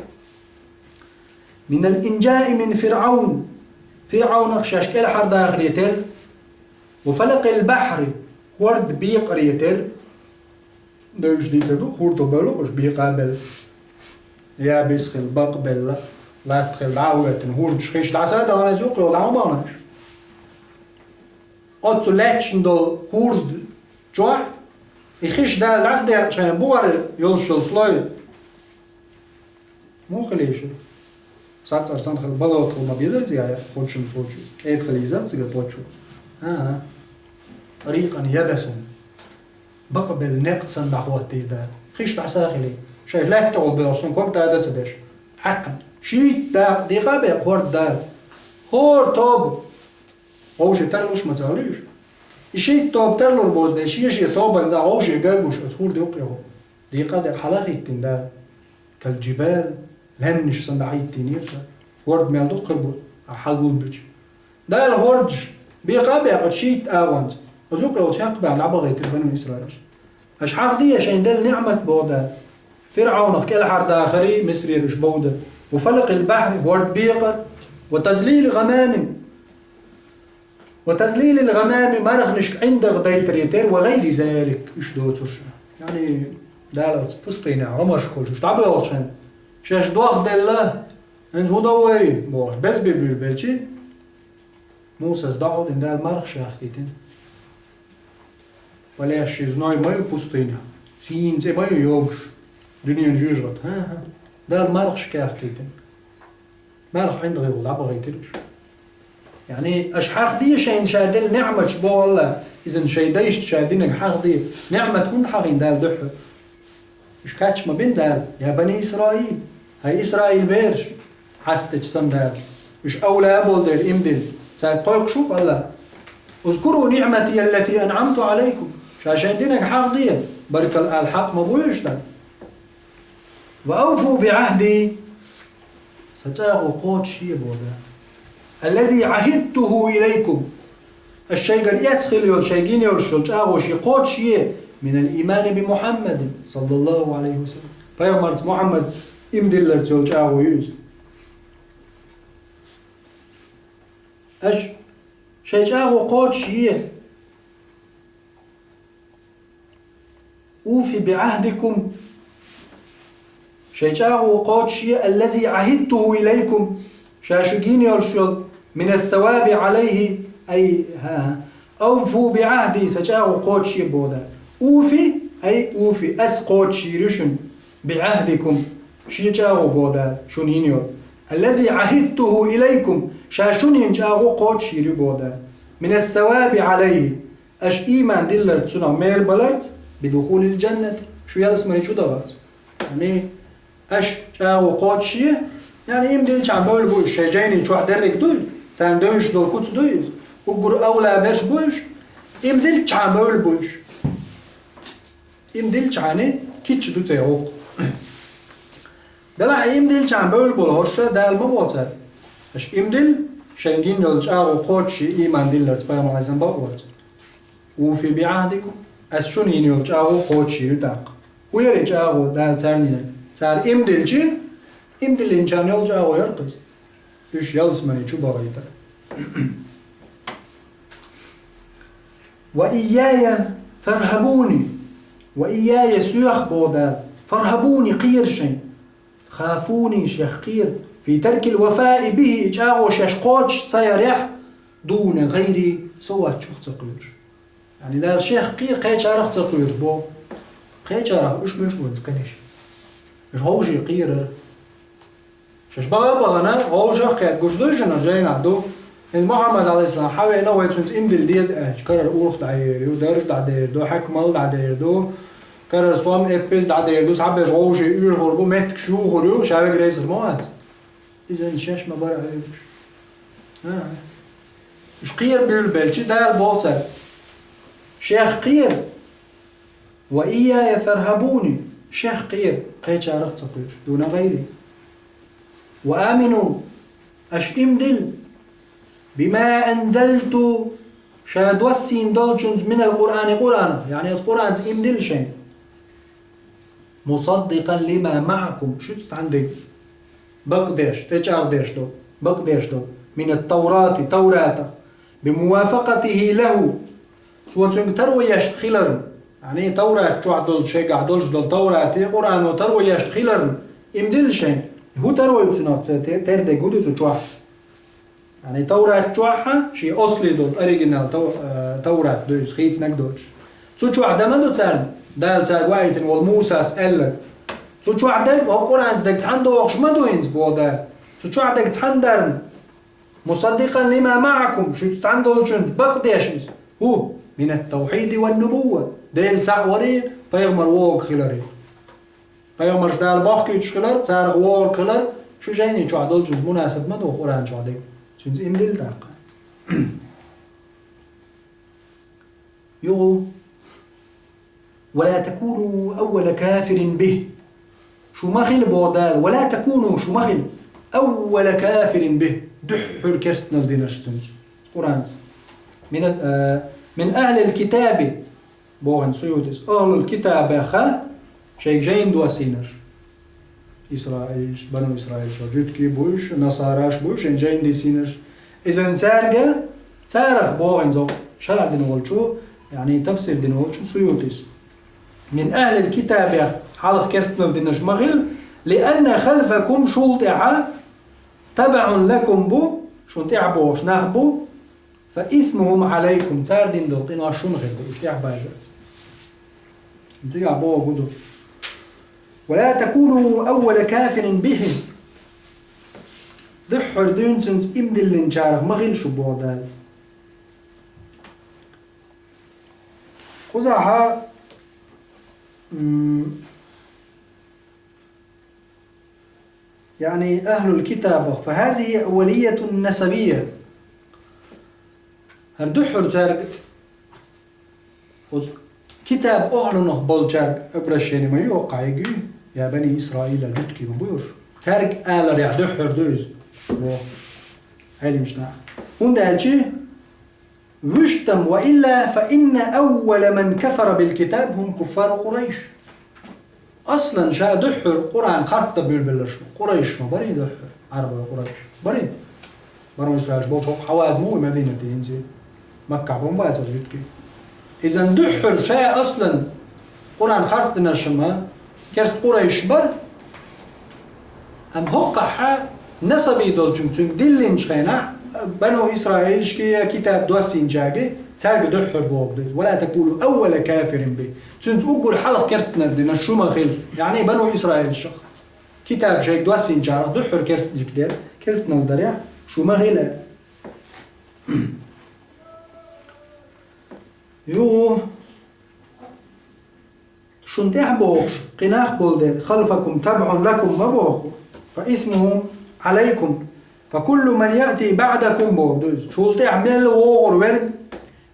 Минал инжаи мин ФирӀаун, ФирӀаунах шаьш кӀелхьардахаре терра, ва фалакъил бахьри, хӀорда бекъаре терра, девзаш дийцар ду, хӀорда бевлла, уьш бекъа а белла. Я бисхила, бакъбелла, латтахила дӀа а хӀоьттина, хӀордаш хиш дӀаса а дахана, иза юккъехула дӀа ма бахана уьш. Оццу лаьтташна долу хӀорда чохь, и хиш Дала дӀасадеъча шайна бухара йолуш йолу слой. Муха хила йиш яра? Сацар санна хила, балота хила ма безара иза, я, кхоччун случай. КӀеда хила йизара цига почва. ХӀан-хӀа. Рикъан ябасан. Бакъбелла некъ санна дӀахӀоттийра Дала. Хиш дӀаса а хилий. Шайн лаьттахула бевлла, шайн ког дада а ца беш. Хьаькхна. Шийтта дакъа декъа а бекъа хӀорда Дала. ХӀора тоба. Вовшийн тарлуш ма ца хилий уьш. И шийтта тоба тарлур боцу дела, шен-шен тобанца вовшийн ган гуш оцу хӀорда юккъехула. Декъа а декъа хьала а хӀиттина Дала. Кал джибал, лаьмнаш санна дӀахӀиттийнера ша. ХӀорда мел дукха хир бу, ахьа хьагулбича. Дала хӀордаш бекъа а бекъа оцу шийтта агӀонца. Оцу юккъехула чекхбаьхна дӀабахийтира бану Исраилаш. Аша хьахаде шайна делла ниъмат, боху Дала. ФирӀаунах кӀелхьардахаре, Мисрера уьш бовда. Ва фалакъил бахьри, хӀорда бекъар. Ва тазлили гӀамамин. Ва тазлилил гӀамами, марханашка ӀиндагӀ дайтаре терра, ва гӀайри залик, уьш доцурш. Яъни, Дала оцу пустынехь гӀамаршка волуш уьш дӀабоьлхучу хенахь, шаьш дохделла, хӀинца хӀун до вай, бохуш, беза бен буьйлабелчи, Мусас дӀахьо дина Дала мархаш яхкийтина. Валеш ши зной ма ю пустынехь, сийна цӀе ма ю йогуш, дуьненан жоьжахати. ХӀан-хӀа, Дала мархашка яхкийтина. Марха ӀиндагӀехула дӀабахийтира уьш. Яъни, аша хьахаде шайна ша делла ниъматаш, боху Аллах, иза шайн дайшна ша динарг хьахаде. Ниъмат хӀунда хьахийна Дала дуьххьара? Уьш кхаьчча ма бина Дала, я бани Исраил, хӀай Исраил бераш, хьастачу санна Дала. Уьш овла а болу дела, иман дилла. Цаьрга кхойкхуш ву-кх Аллах. Узкуру ниъмати аллати анъамту алайкум. Ша шайн динарг хьахаде, баркалла ала хьакъ ма бу уьш Дала. Ва авфу би гӀахди, сан чӀагӀо кхочушъе, боху Дала. Аллази гӀахидтуху илайкум, ас шайгара эцна хилла йолу, шайга йина йолуш йолу чӀагӀо ше кхочушъе, минал иймани би Мухьаммадин, саллаллаху гӀалайхи ва саллам. Пайхамарца Мухьаммадца иман дилларца йолу чӀагӀо ю иза. Аш шайн чӀагӀо кхочушъе. Уфи би гӀахдикум. Шайн чӀагӀо кхочушъе, аллази гӀахидтуху илайкум. Ша шуьга йина йолуш йолу, минас-саваби гӀалайхи, ай, хӀан-хӀа. Авфу би гӀахди, сан чӀагӀо кхочушъе, боху Дала. Уфи, ай, уфи, ас кхочушйийр ю шуна, би гӀахдикум, шен чӀагӀо, боху Дала, шуна йина йолу. Аллази гӀахидтуху илайкум, ша шуна йина чӀагӀо кхочушйийр ю, боху Дала. Минас-саваби гӀалайхи. Аша ийман дилларца, цунах мел баларца, бидухулил джаннати, шу ялсамани чу дахарца. Яъни, аша чӀагӀо кхочушъе, яъни, ийман дилличхьана бевлла бу уьш, шайн жайни чохь дерриг дуй, царна девзаш долу куц дуй иза. Уггар овла берш бу уьш, ийман дилличхьана бевлла бу уьш. Ийман дилличхьана кийча ду церан гӀуллакх. Делахь ийман дилличхьана бевлла болу хӀорш Дала ма боху цаьрга. Аша ийман дилла, шайна йина йолу чӀагӀо кхочушъе, ийман дилларца, пайхамар Ӏалайхиссалам бакъварца. Уфи би гӀахдикум. Ас шуна йина йолу чӀагӀо кхочушйийр ю тӀаккха. ХӀун яра и чӀагӀо Дала царна йинарг? Цара ийман диллича, ийман диллинчарна йолу чӀагӀо яра-кх иза. Уьш ялсамани чу бахийтар. Ва ийяя фархабуни. Ва ийяя, соьх, боху Дала, фархабуни, кхера шайн. Хафуни, шех кхера. Фи таркил вафаи бихи, и чӀагӀо шаьш кхочуш ца ярехь, дуна гӀайри, со воцчух ца кхоьруш. Яъни Дала шех кхера, кхечарах ца кхоьруш боху. Кхечарах уьш муьлш бу кхераш? Уьш хӀовше кхерара. Шаьш бага а бахана, вовшах кхетта гуш дуй шуна, жайнахь ду. ХӀинца Мухьаммад, Ӏалайхиссалам, хьавеана, вай цуьнца иман дилла деза аьлча, карара урх дӀаер ю, дарж дӀадер ду, хьаькамал дӀадер ду, карара сом эппиз дӀадер ду, цхьаберш вовшийн уьйр хир бу, меттигаш юхур ю, ша вегар эсар ма вац. Иза шаьш ма бара хьоьгуш. А. Уьш кхера буьйлабелча, Дала боху цаьрга: «Шех кхера, ва ийяя фархьабуни, шех кхера, кхечарах а ца кхоьруш, дуна гӀайри. Ва амину, аша иман дилла, бима анзалту, ша доссийна долчуьнца, минал Къуръани, Къуръанах, яъни оцу Къуръанца иман дилла шайна. Мусаддикъан лима маӀакум, шуьца цхьаьна дерг бакъдеш, тӀечӀагӀдеш долу, бакъдеш долу, минат-Таврати, Тавратах, бимувафакъатихи лаху, цо цуьнга таро еш хиларна, яъни Таврат чохь долчу шайгахь долуш долу Таврати, Къуръано таро еш хиларна, иман дилла шайна. ХӀун таро ю цунах, ца те-, тера дерг хӀун ду цу чохь? Яъни Таврат чохь а, шен осли долу оригинал Тав-, э, Таврат ду иза, хийцинарг доцуш. Цу чохь дан ма ду царна, Дала цаьрга ваийтина волу Мусас аьлларг. Цу чохь дерг, хӀокху Къуръанца дерг цхьаьна догӀуш ма ду хӀинца, боху Дала. Цу чохь дерг цхьаьна дарна. Мусаддикъан лима маӀакум, шуьца цхьаьна долчуьнца бакъдеш иза. ХӀун? Минат-тавхьиди ван-нубувва. Дела цхьаъ вари, пайхамар вогӀург хилари. Пайхамарш Дала бохкуьйтуш хилар, царах вогӀург хилар, шу жайни чохь долчуьнца мунасаб ма ду Къуръан чохь дерг. Цуьнца иман дилла тӀаккха. Юха. «Ва ла такуну аввала кафирин бихи». Шу ма хила, боху Дала. «Ва ла такуну», шу ма хила. «Аввала кафирин бихи». Дуьххьара керстанал динарш цуьнца. Къуръанца. Мин, э, мин ахлил китаби. Боху Суютис. Ахлул китабех шайга жайна доссийнарш. Исраилш, бану Исраилш, жуьгтий буй уьш, насараш буй уьш, шайна жайна доссийнарш. Иза цаьрга, царах боху иза, шархь дина волчу, яъни тафсир дина волчу Суютис. Мин ахлил китабех хьалха керстанал динарш ма хила, лианна халфакум, шул тӀаьхьа, табаӀун лакум бу, шуна тӀаьхьа бохуш нах бу, фа исмухум Ӏалайкум, цара дина долу къинош шуна хир ду, уьш тӀаьхьа базарца. Цигахь боху ду. «Ва ла такуну аввала кафирин бихи». Дуьххьара дуьйна цуьнца иман диллинчарах ма хила шу, боху Дала. Кхузахьа, м, яъни ахлул китабах, фа хазихи аввалиятун насабия. ХӀара дуьххьара цаьрга, оцу китаб охьалунах болчаьрга обращение ма ю, оккхахь йигу, я бани Исраила, жуьгтий ма бу уьш. Цаьрга аларехь дуьххьара ду иза. Во. Ӏелимаш нах. ХӀунда аьлча, вуьштам ва илла, фа инна аввала ман кафара бил китаб хӀум куффару Къурайш. Аслан ша дуьххьара Къуръан харц дан буьйлабелларш ма, Къурайш ма барий дуьххьара, Ӏарбой Къурайш. Барий? Бану Исраилш болчу хӀокху хьаваза ма ву Мадинате хӀинца. Маккахь бан бацара жуьгтий. Иза дуьххьара ша аслан Къуръан харц динарш ма, керста Къурайш бара. Амма хӀоккхахьа насабий долчуьнга цуьнга диллинчу хенахь, бану Исраилшкий я китаб доссийначаьргий, цаьрга дуьххьара боху ду иза. «Ва ла такуну аввала кафирин бихи». Цуьнца уггар хьалха керстанал динарш шу ма хила, яъни бану Исраилшах. Китаб шайга доссийначарах дуьххьара керстанал дер, керстанал дарехь шу ма хила. Юха. Шун тӀехь бохуш, кхин нах болу дела, халфакум табгӀун лакум ма боху, фа исмухум Ӏалайкум, фа куллу ман яъти баъдакум боху ду иза. Шул тӀехь мел вогӀур верг,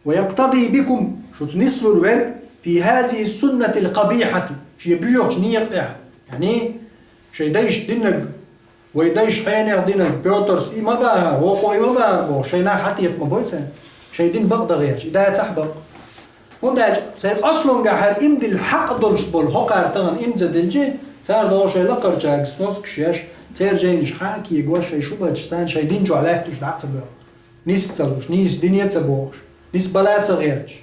ва яктади бикум, шуца нислур верг, фи хазихи суннатил къабихьати, шен боьхачу некъа тӀехь. Яъни, шайн дайша диннарг, вай дайша хьенех динарг, Пётрс и ма бахара, вокхо и ма бахара боху, шайн нах хьатеха ма бой царна. Шайн дин бакъ дан гӀерташ, и дацахь бакъ. ХӀунда аьлча церан аслунгахь хӀара иман дилла хьакъ долуш болу хӀокхара тахана иман ца диллча, цара догӀу шайн лакхарчаьрга сносгаш еш, церан жайнаш хьа а кегош, шайн шубачаш царна шайн дин чохь лаьтташ дӀа а ца боьлху. Нис ца луш, нийса дине а ца бохуш, нис бала а ца гӀерташ.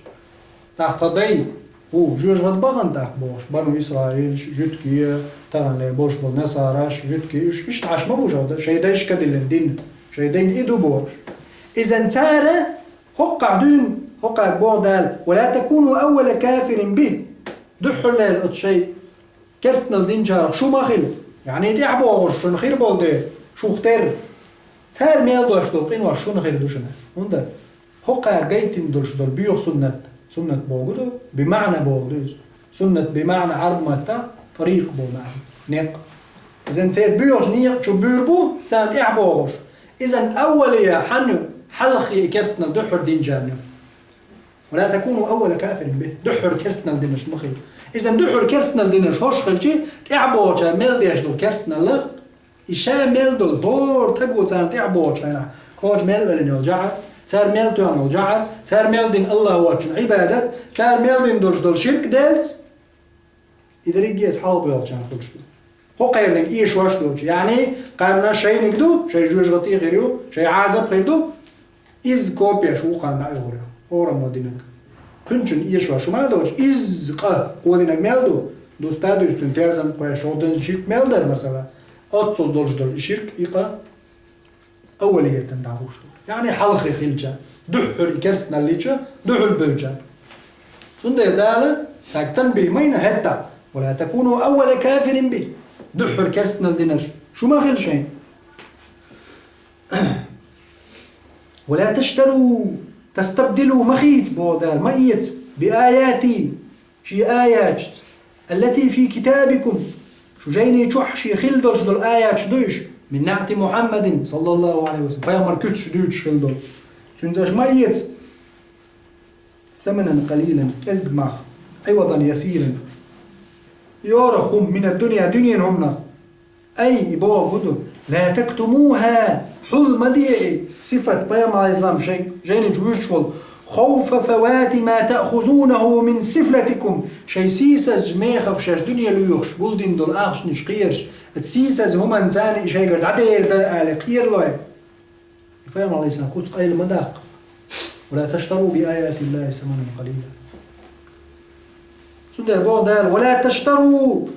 ТӀаккха тхан дай, хӀу, жоьжахат бахана тӀаккха бохуш, бану Исраилш, жуьгтий, таханлера болуш болу насараш, жуьгтий, уьш иштта Ӏаш ма бу шайн дайшка диллина дин, шайн дин и ду бохуш. Иза цара хӀоккхахь дуьйна, хӀокхарг боху Дала: «Ва ла такуну аввала кафирин бихи». Дуьххьарлера оцу шайн керстанал динчарах шу ма хила. Яъни тӀехь бохурш шуна хир болу дела. шух тера. Цара мел дош долу къинош шуна хир ду шуна. ХӀунда? ХӀокхара гайтина долуш долу боьха суннат. Суннат бохург ду, бимаъна бохург ду иза. Суннат бимаъна Ӏарб маттахь тӀарикъ боху маьӀна. Некъ. Иза церан боьхачу некъа чу буьйр бу, царна тӀаьхьа бохуш. Иза аввалия хьанна ю, хьалххе и керстанал дуьххьара динчарна ю. «Ва ла такуну аввала кафирин бихӀ». Дуьххьара керстанал динарш ма хила. Иза дуьххьара керстанал динарш хӀорш хилча, тӀаьхьа бохучара мел деш долу керстанал, и ша мел долу хӀора таго царна тӀаьхьа бохучу хенахь, кхочу мел веллина йолу жӀар, цара мел тоьхна йолу жӀар, цара мел дина АллахӀ воцчунна Ӏибадат, цара мел дина долуш долу ширк делца, и дерриге а хьалха боьлхучарна хуьлуш ду. ХӀокхерниг эшош доцуш, яъни, кхарна шайниг ду, шайн жоьжахати хир ю, шайн Ӏазап хир ду, иза копеш ву кхарна дӀа а йохур ю, хӀораммо динарг. Кхуьнчун эшош хӀума а доцуш, иза къа кхо динарг мел ду, дуста а дуьстина, терзан кхоьш, шо дина ширк мел дара, масала, оццул долуш долу и ширк, и къа, аввалиятан дӀахуш ду. Яъни хьалхе хилча, дуьххьара и керстаналлича, дуьхьал бевлча. Цундела Дала, цаьрга танбихӀ ма йина хӀетта: «Ва ла такуну аввала кафирин бихӀ». Дуьххьара керстанал динарш шу ма хила шайн. «Ва ла таштару», «тастабдилу», ма хийца, боху Дала, ма эца, «би аяти», шен аяташца, «аллати фи китабикум», шу жайни чохь шен хила долуш долу аяташ ду уьш, «мин наӀти Мухьаммадин, саллаллаху Ӏалайхи ва саллам», пайхамар куьцаш дуьйцуш хила долу. Цуьнца аша ма эца, «саманан къалилан», кӀезиг мах, «Ӏивадан ясиран», йора хӀума, «мина дунья», дуьненан хӀуманах. Ай, и бохург ду: «ла тактумуха», хьул ма де и, сифат, пайхамар, Ӏалайхиссалам, шайн жайни чу вуьйцуш волу, «хавфа фавати ма таъхузунаху мин сифлатикум», шайн сийсазчу мехах шаьш дуьне лоьхуш, гулдина долу ахчанаш кхераш, оцу сийсаза хӀуманна царна и шайгара дӀадер дара аьлла кхералой. И пайхамар, Ӏалайхиссалам, куц къайла ма даккха. «Ва ла таштару би аятиллахи саманан къалила». Цундела боху Дала: «Ва ла таштару»,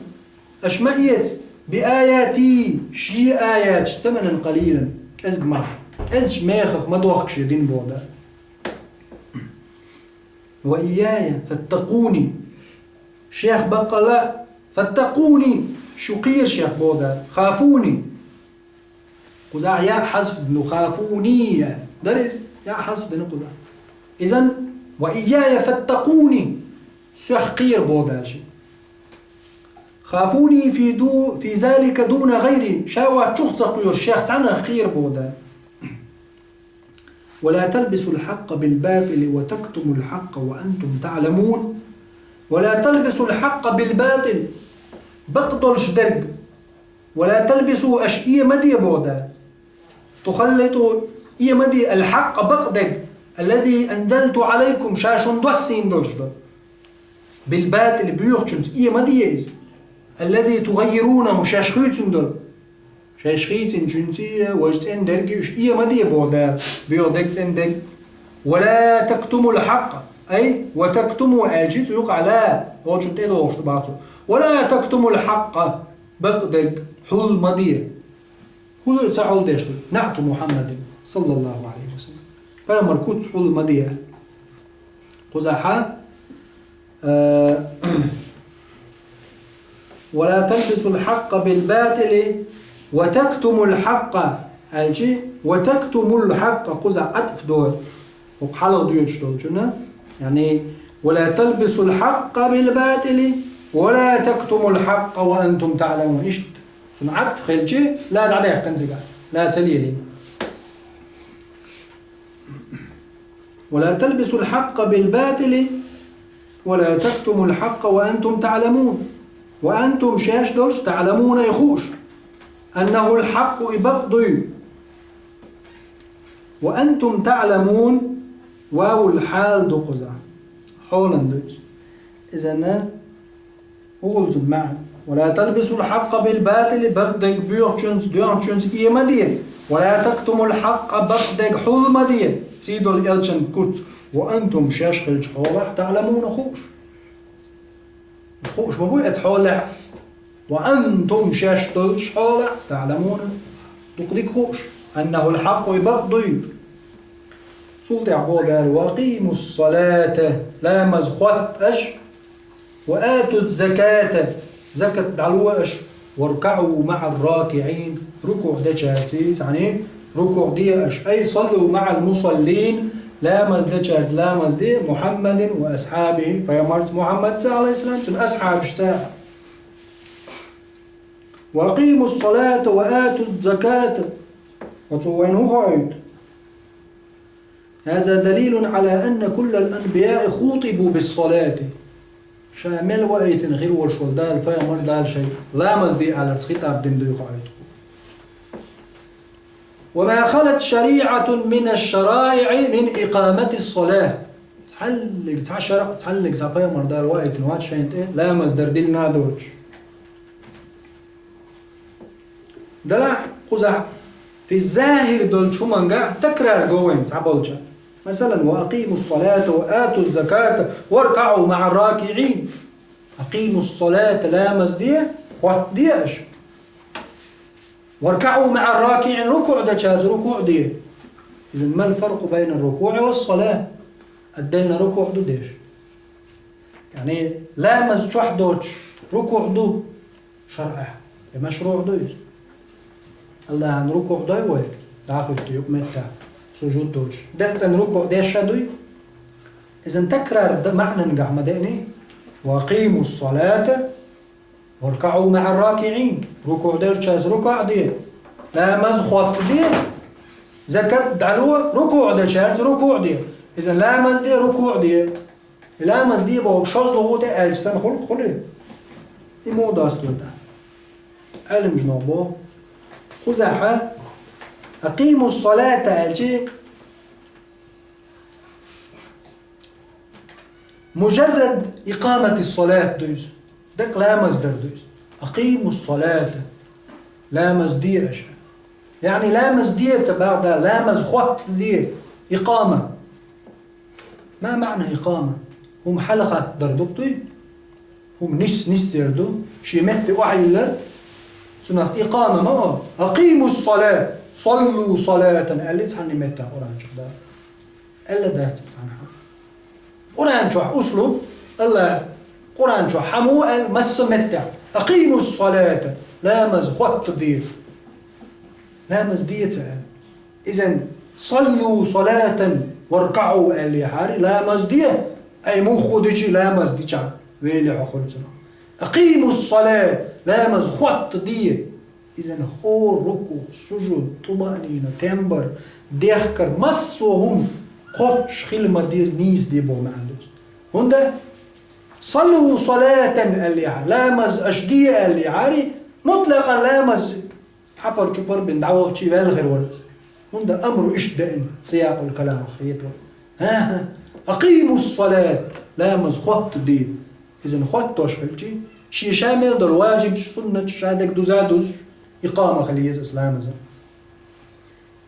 аша ма эца, «би аяти», шен аяташца, «саманан къалилан», кӀезиг мах, кӀезиг мехах ма дохка шен дин, боху Дала. «Ва ийяя фаттакъуни». Шех баккъала, «фаттакъуни», шу кхера шех, боху Дала, «хафуни». Кхузахь яа хьазф дина, «хафуни» яа. Дара иза? Яа хьазф дина кхузахь. Изан, «ва ийяя фаттакъуни», сох кхера, боху Дала шен. «Хафуни фи ду-, фи залика дуна гайри», ша воцчух ца кхоьруш, шех цхьаннах кхера, боху Дала. «Ва ла талбисул хьакъа бил батили ва тактумул хьакъа ва антум таъламун». «Ва ла талбисул хьакъа бил батил». Бакъдолуш дерг. «Ва ла талбису», аша э ма де, боху Дала. «Тухаллиту», э ма де, «ал хьакъа», бакъдерг, «аллази анзалту Ӏалайкум», ша шуна доссийна долуш ду. «Бил батили», боьхачуьнца э ма де иза. «Аллази тугаййирунаху», шаьш хуьйцина долу. Шаьш хийцинчуьнца, важа цӀена дерг уьш э ма де, боху Дала, боьха дерг, цӀена дерг. «Ва ла тактумул хьакъа», ай, «ва тактуму» аьлчи, цу юкъахь «ла» олучун тӀедогӀуш ду бацу. «Ва ла тактумул хьакъа», бакъдерг, хьул ма де. ХӀун ду ца хьул деш ду? «НаӀту Мухьаммадин, саллаллаху Ӏалайхи ва саллам». Пайхамар куц хьул ма де. Кхузахьа, э, «Ва ла талбисул хьакъа бил батили ва тактумул хьакъа», аьлчи, «ва тактумул хьакъа», кхуза Ӏатф дой. ХӀокху хьалха доьдуш долчунна, яъни, «ва ла талбисул хьакъа бил батили ва ла тактумул хьакъа ва антум таъламун». Иштта. Цунна Ӏатф хилчи, «ла» дӀадаьккхина цигахь. «Ла» ца лелийна. «Ва ла талбисул хьакъа бил батили ва ла тактумул хьакъа ва антум таъламун». Ва антум, шаьш долуш, таъламуна, и хууш. «Аннахул хьакъу», и бакъ дуй. «Ва антум таъламун», вавул хьал ду кхуза. Хьолан ду иза. Изана, хӀун ду цуьнан маьӀна? «Ва ла талбисул хьакъа бил батили», бакъдерг боьхачуьнца, доьхначуьнца э ма де. «Ва ла тактумул хьакъа», бакъдерг хьул ма де. Сийдолу элчан куц. «Ва антум», шаьш хилча хьолахь, «таъламуна», хууш. Хууш ма бу оцу хьолехь. «Ва антум», шаьш долчу хьолахь, «таъламуна», дукха дика хууш. «Аннахул хьакъу», и бакъ дуй. Цул тӀаьхьа боху Дала: «Ва акъимус салата», ламаз хотта аша, «ва атуз заката», закат дӀало аша, واركعوا مع الراكعين, рукуӀ дечаьрца, цхьана рукуӀ де аша, أي صلوا مع المصلين, ламаз дечаьрца ламаз де, محمد وأصحابه, пайхамарца Мухьаммадца, عليه السلام, цун асхьабашца. وأقيموا الصلاة وآتوا الزكاة. Оцу вайна хӀун хоуьйту? هذا دليل على أن كل الأنبياء خوطبوا بالصلاة. Ша мел ваийтина хир волуш волу Дала пайхамар Дала шайн ламаз де аларца хитаб дина дуй хоуьйту. وما خلت شريعة من الشرائع من إقامة الصلاة. Цхьаллиг цхьа шарӀ, цхьаллиг цхьа пайхамар Дала ваийтина вац шайна тӀе ламаз дар дилла а доцуш. Делахь кхузахь في الظاهر долчу хӀуманга такрар го вайн цхьаболча. Масалан, وأقيموا الصلاة وآتوا الزكاة واركعوا مع الراكعين. أقيموا الصلاة, ламаз де, хӀотта де аша. واركعوا مع الراكعين, рукуӀ дечаьрца рукуӀ де. إذن ما الفرق بين الركوع والصلاة؟ Отдельно рукуӀ ду деш. Яъни, ламаз чохь доцуш рукуӀ ду шарӀехь, я машруӀ ду иза? АллахӀан рукуӀ дой вай, дӀахуьтту юкъаметтехь, сужуд доцуш. ДегӀ цӀена рукуӀ деш а дуй? Изан такрар дан маьӀнангахь ма деъний? وأقيموا الصلاة واركعوا مع الراكعين. РукуӀ делчаьрца рукуӀ де. Ламаз хӀотта де. Закат дӀало, рукуӀ дечаьрца рукуӀ де. Изан ламаз де, рукуӀ де. И ламаз де боху шозлагӀа тӀе аьлча санна хуьлу, хуьлий? И муха досто тӀаккха? Ӏеламнаха боху. Кхузахь أقيموا الصلاة аьлча, مجرد إقامة الصلاة ду иза. Дакъа ламаз дар ду иза. أقيموا الصلاة. Ламаз де аша. Яъни ламаз де ца боху Дала, ламаз хӀотта де. Икъама. ما معنى إقامة؟ ХӀума хьалахаттар ду-кх дуй? ХӀума нис-, нисъяр ду, шен метте охьайиллар. Цунах икъама ма боху. أقيموا الصلاة, صلوا صلاة аьлла цхьанна меттехь Къуръан чохь Дала. Аьлла дац цхьанхьа. Къуръан чохь услуб, АллахӀа Къуръан чохь хӀун ду аьлла, массо а меттехь. أقيموا الصلاة, ламаз хӀотта де. Ламаз де ца аьлла. Изан صلوا صلاة واركعوا аьллехьара, ламаз де, ай муха дичи ламаз дича, вели хьо хуьлу цунах. أقيموا الصلاة, ламаз хӀотта де. Изан хӀора рукуӀ, сужуд, тумаънина, тем бар, дехкар, массо а хӀума кхоччуш хила ма деза, нийса де боху маьӀна ду иза. ХӀунда? صلوا صلاة аьллехьара, ламаз аша де аьллехьара, мутлакъан ламаз хьапар-чупар бина дӀавахчий ваьлла хир вара иза. ХӀунда амру иштта деана, سياق الكلام хетара. ХӀан-хӀа. أقيموا الصلاة, ламаз хӀотта де. Изан хӀоттош хилчий, шен ша мел долу важибаш, суннаташ ша дерг дуза а дузуш, икъама хила еза оцу ламазан.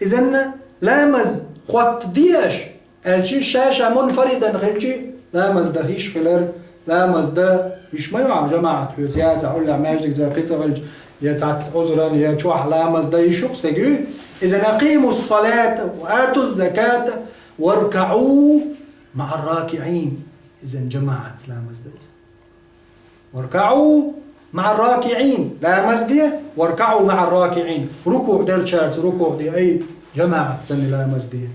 Изан ламаз хӀотта де аша, аьлча, ша-ша мунфаридан хилча, ламаз дан йиш хилар, ламаз дан йиш ма ю хьан, жамаӀат хьоьца яцахь, уллехь маьждиг ца, кхин ца хилча, я цхьацца Ӏузран, я чохь ламаз дан йиш ю-кх стеган. Изан أقيموا الصلاة وآتوا الزكاة واركعوا مع الراكعين. Изан жамаӀатца ламаз дан иза. واركعوا مع الراكعين. Ламаз де, واركعوا مع الراكعين. РукуӀ делчаьрца рукуӀ де, ай, жамаӀатца ламаз де.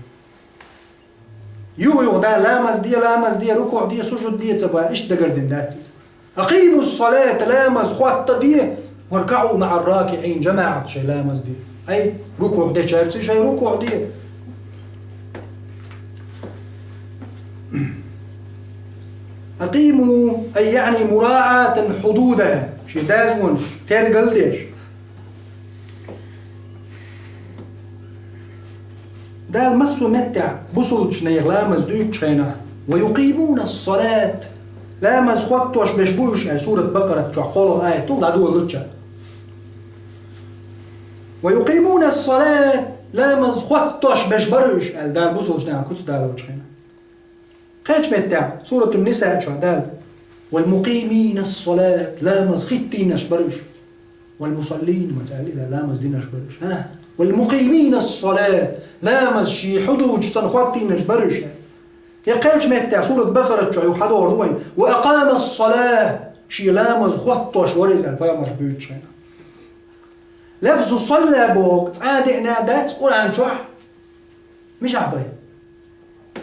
Юха-юха Дала ламаз де, ламаз де, рукуӀ де, сужуд де ца боху, иштта дагардина дац иза. أقيموا الصلاة, ламаз хӀотта де, واركعوا مع الراكعين, жамаӀатца шайн ламаз де. Ай, рукуӀ дечаьрца шайн рукуӀ де. أقيموا, أي يعني مراعاة حدودها, шен дазвонаш тергал деш. Дала массо а меттехь бусулбачу нехан ламаз дуьйцучу хенахь, ويقيمون الصلاة, ламаз хӀоттош берш бу уьш, аьлла, сурат Бакъарат чохь кхоалгӀа аят ду, дӀадолалучча. ويقيمون الصلاة, ламаз хӀоттош берш бара уьш, аьлла, Дала бусулбачу нехан куц далочу хенахь. Кхечу меттехь, Суратун-Ниса чохь Дала: والمقيمين الصلاة, ламаз хӀиттийнарш бара уьш. والمصلين, ма ца аьллий Дала, ламаз динарш бара уьш. ХӀа? والمقيمين الصلاة, ламаз шен хьудудаш санна хӀоттийнарш бара уьш. Я кхечу меттехь, сурат Бакъарат чохь юха хьадохур ду вайн: وأقام الصلاة, шен ламаз хӀоттош вара иза, аьлла, пайхамарша буьйцучу хенахь. Лафзу салла боху цкъа а деана дац Къуръан чохь. Мичахь бай?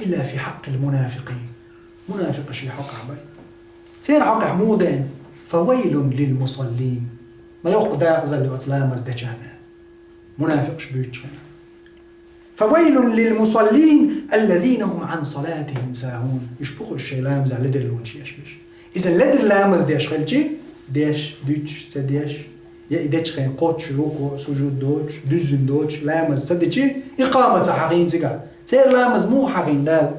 Илла фи хьаккъил мунафикъин. Мунафикъашийн хьокъехь бай. Церан хьокъехь муха деана? Фавайлун лил мусаллин. Ма йоккха дакъазалла ю оцу ламаз дечарна. Мунафикъаш буьйцучу хенахь. Фавайлун лил мусаллин, аллазина хум ан салатихим сахун. Уьш бу-кх уьш шайн ламазехь ледарлонаш еш берш. Иза ледарло ламаз деш хилча, деш, дуьтуш, ца деш, я и дечу хенахь кхоччуш, рукуъ, сужуд доцуш, дуьззина доцуш, ламаз ца дича, икъамат ца хьахийна цигахь. Церан ламаз муха хьахийна Дала?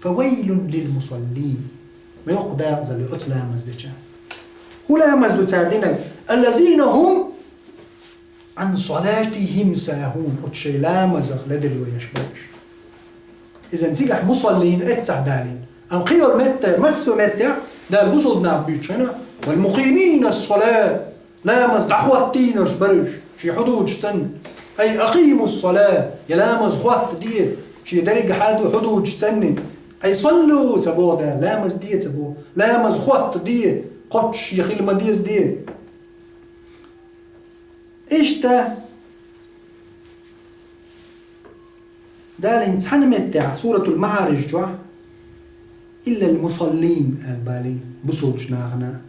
Фавайлун лил мусаллин. Ма йоккха дакъазалла ю оцу ламаз дечарна. ХӀун ламаз ду цара динарг? Аллазина хум ан салатихим сахун, оцу шайн ламазах ледарло еш бу уьш. Иза цигахь мусаллин эццахь далийна. Амма кхин йолу метта, массо а меттехь Дала бусалба нах буьйцучу хенахь, вал мукъимина ссалат, ламаз дӀахӀоттийнарш бара уьш, шен хьудудаш санна. Ай акъиму ссалат, я ламаз хӀоттаде, шен дерриг а хьал ду хьудудаш санна. Ай саллу ца боху Дала, ламаз де ца боху, ламаз хӀоттаде, кхоччуш я хила ма-дезза де. Иштта, Дала хӀинца цхьана меттехь, Суратул МаӀариж чохь, «Иллал мусаллин», аьлла балийна, бусалбачу нахана.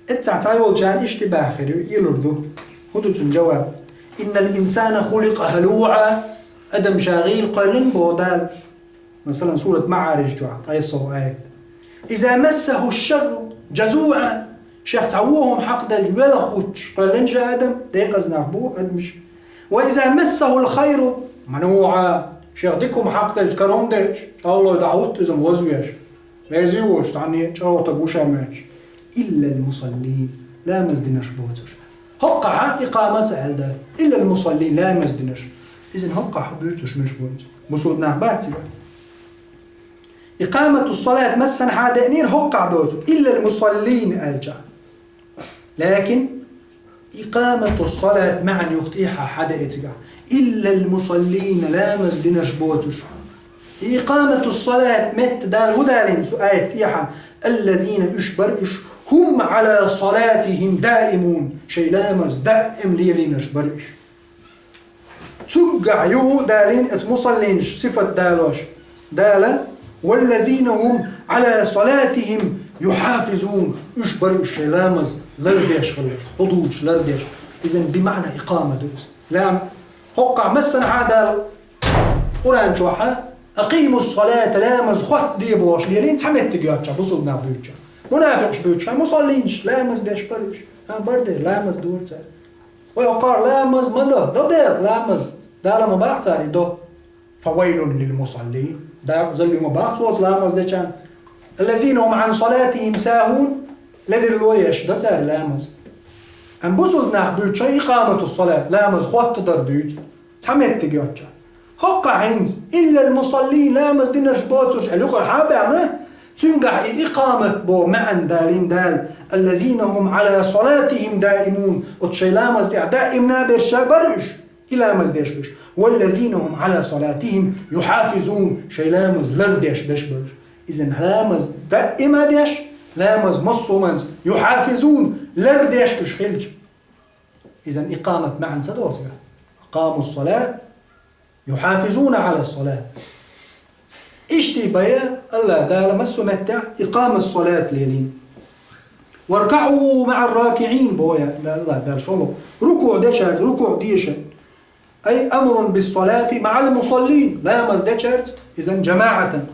Эццахь цхьайолчарна иштта баьхна хир ю, элур ду. ХӀун ду цуьнан жаваб? «Иннал инсана хуликъа халуӀа», адам ша гӀийла кхоьллина боху Дала. Масалан, сурат МаӀариж чохь, ткъе исс аят. «Иза массаху шарру жазуӀа», шех цхьа вон хӀума хьакхаделча велха хӀуттуш кхоьллина ша адам, декъаза нах бу адамаш. «Ва иза массахул хайру мануӀа», шех дика хӀума хьакхаделча кара хӀума деъча, чӀогӀа лой дӀахӀутту иза вазвеш. Везий воцуш, цхьанне чӀогӀа стаг ву ша моьттуш. «Иллал мусаллин», ламаз динарш боцурш. ХӀокхахь икъамат ца аьлла дара. «Иллал мусаллин», ламаз динарш. Иза хӀокхахь хӀун буьйцурш муьш бу иза? Бусалба нах бац цигахь? Икъамату салат массанхьа деънера хӀокхахь доцург, «Иллал мусаллин» аьлча. Лакин икъамату салат маьӀна юха тӀехьа хьадеъ цигахь. «Иллал мусаллин», ламаз динарш боцурш. И икъамату салат метта Дала хӀун далийна цу аят тӀехьа? «Аллазина», уьш бара уьш, «хум Ӏала салатихим даимун», шайн ламаз даим лелийнарш бара уьш. Цуьнгахь юха далийна оцу мусаллинаш сифат далош Дала: «Валлазина хум Ӏала салатихим юхьафизун». Уьш бара уьш шайн ламаз лардеш хиларш, хьудудаш лардеш. Иза бимаӀна икъама ду иза. Лам, хӀокхахь массанхьа Дала Къуръан чохь: «Акъиму салата», ламаз хӀоттаде бохуш лелийна цхьа меттиг йоцчахь, бусалба нах буьйцучохь. Мунафикъаш буьйцучохь, мусаллинаш, ламаз деш бара уьш. А, бара дера, ламаз дора цара. Вай хӀокхара ламаз ма до, до дера ламаз. Дала ма боху цара и до. «Фавайлун лил мусаллин». Дакъазалла ю ма боху цо оцу ламаз дечарна. «Аллазина хум Ӏан салатихим сахун». Ледарло еш до цара ламаз. Амма бусалба нах буьйцучохь икъамату салат, ламаз хӀоттадар дуьйцу. Цхьа меттиг йоцчохь. ХӀокхахь хӀинца: «Иллал мусаллин», ламаз динарш боцурш аьлла юкъара хьа а баьхна, цуьнгахь и икъамат боху маьӀна далийна Дала: «Аллазина хум Ӏала салатихим даимун», оцу шайн ламаз тӀехь даимна берш ша бара уьш, и ламаз деш берш. «Валлазина хум Ӏала салатихим юхьафизун», шайн ламаз лардеш берш бара уьш. Иза ламаз даима деш, ламаз массо а хӀуманца юхьафизун, лардеш уьш хилча. Иза икъамат маьӀна ца доцу? «Акъаму салат». «Юхьафизуна Ӏала салат». Иштта бай Аллах Дала массо а меттехь икъамат салат лелийна. «ВаркаӀу маӀар ракиӀин», бой Аллах Дала шолгӀа. РукуӀ дечаьрца рукуӀ деша. Ай амрун бис салати маӀал мусаллин. Ламаз дечаьрца, иза жамаӀатан.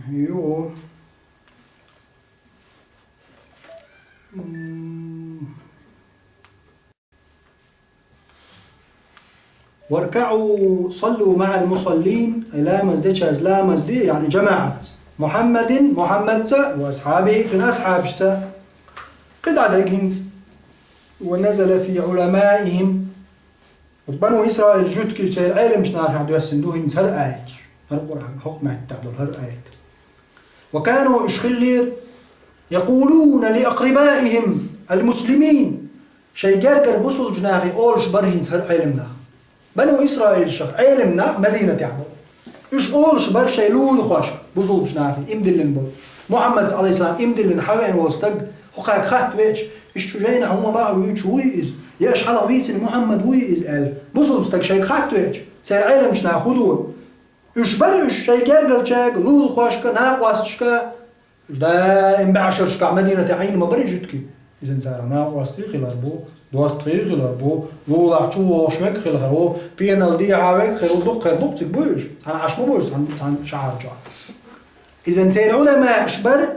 Йо. М. «ВаркаӀу саллу маӀал мусаллин», ай ламаз дечаьрца ламаз де, яъни жамаӀатца. «Мухьаммадин», Мухьаммадца, «ва асхьабихи», цуьнан асхьабашца. Кхин дӀа дерг хӀинца. «Ва назала фи Ӏуламаихим». Оцу Бану Исраил жуьгтий церан Ӏеламчу нахехь доьссина ду хӀинца хӀара аят. ХӀара Къуръан, хӀокху меттехь долу хӀара аят. «Ва кану», уьш хиллера, «якъулуна ли акърибаихим ал-муслимин», шайн гергара бусулбачу нахе олуш бара хӀинца хӀара Ӏеламнах. Бану Исраилшах Ӏеламнах Мадинатехь бу. Уьш олуш бара шайн лулахошка, бусулбачу нахе, иман диллина болу. Мухьаммадца, Ӏалайхиссалам, иман диллина хьавеана волу стаг, хӀокхаьрга хатта веача, иштта шу жайнахь хӀума бахьа вуьйцуш вуй иза, я аша хьалха вийцина Мухьаммад вуй иза аьлла, бусалба стаг шайга хатта веача, церан Ӏеламнаха хӀун ду? Уьш бара уьш шайн гергарчаьрга, лулахошка, накъосташка, уьш даим бӀешерашкахь Мадинате Ӏийна ма бара и жуьгтий. Иза цара накъостий хилар бу, доттагӀий хилар бу, лулахь чу вогӀуш верг хилар ву, пенал дехьа верг хилар ву, дукха хир бу-кх цига буй уьш. Цхьана Ӏаш ма бу уьш, цхьана, цхьана шахьар чохь. Иза церан Ӏуламаъаш бара,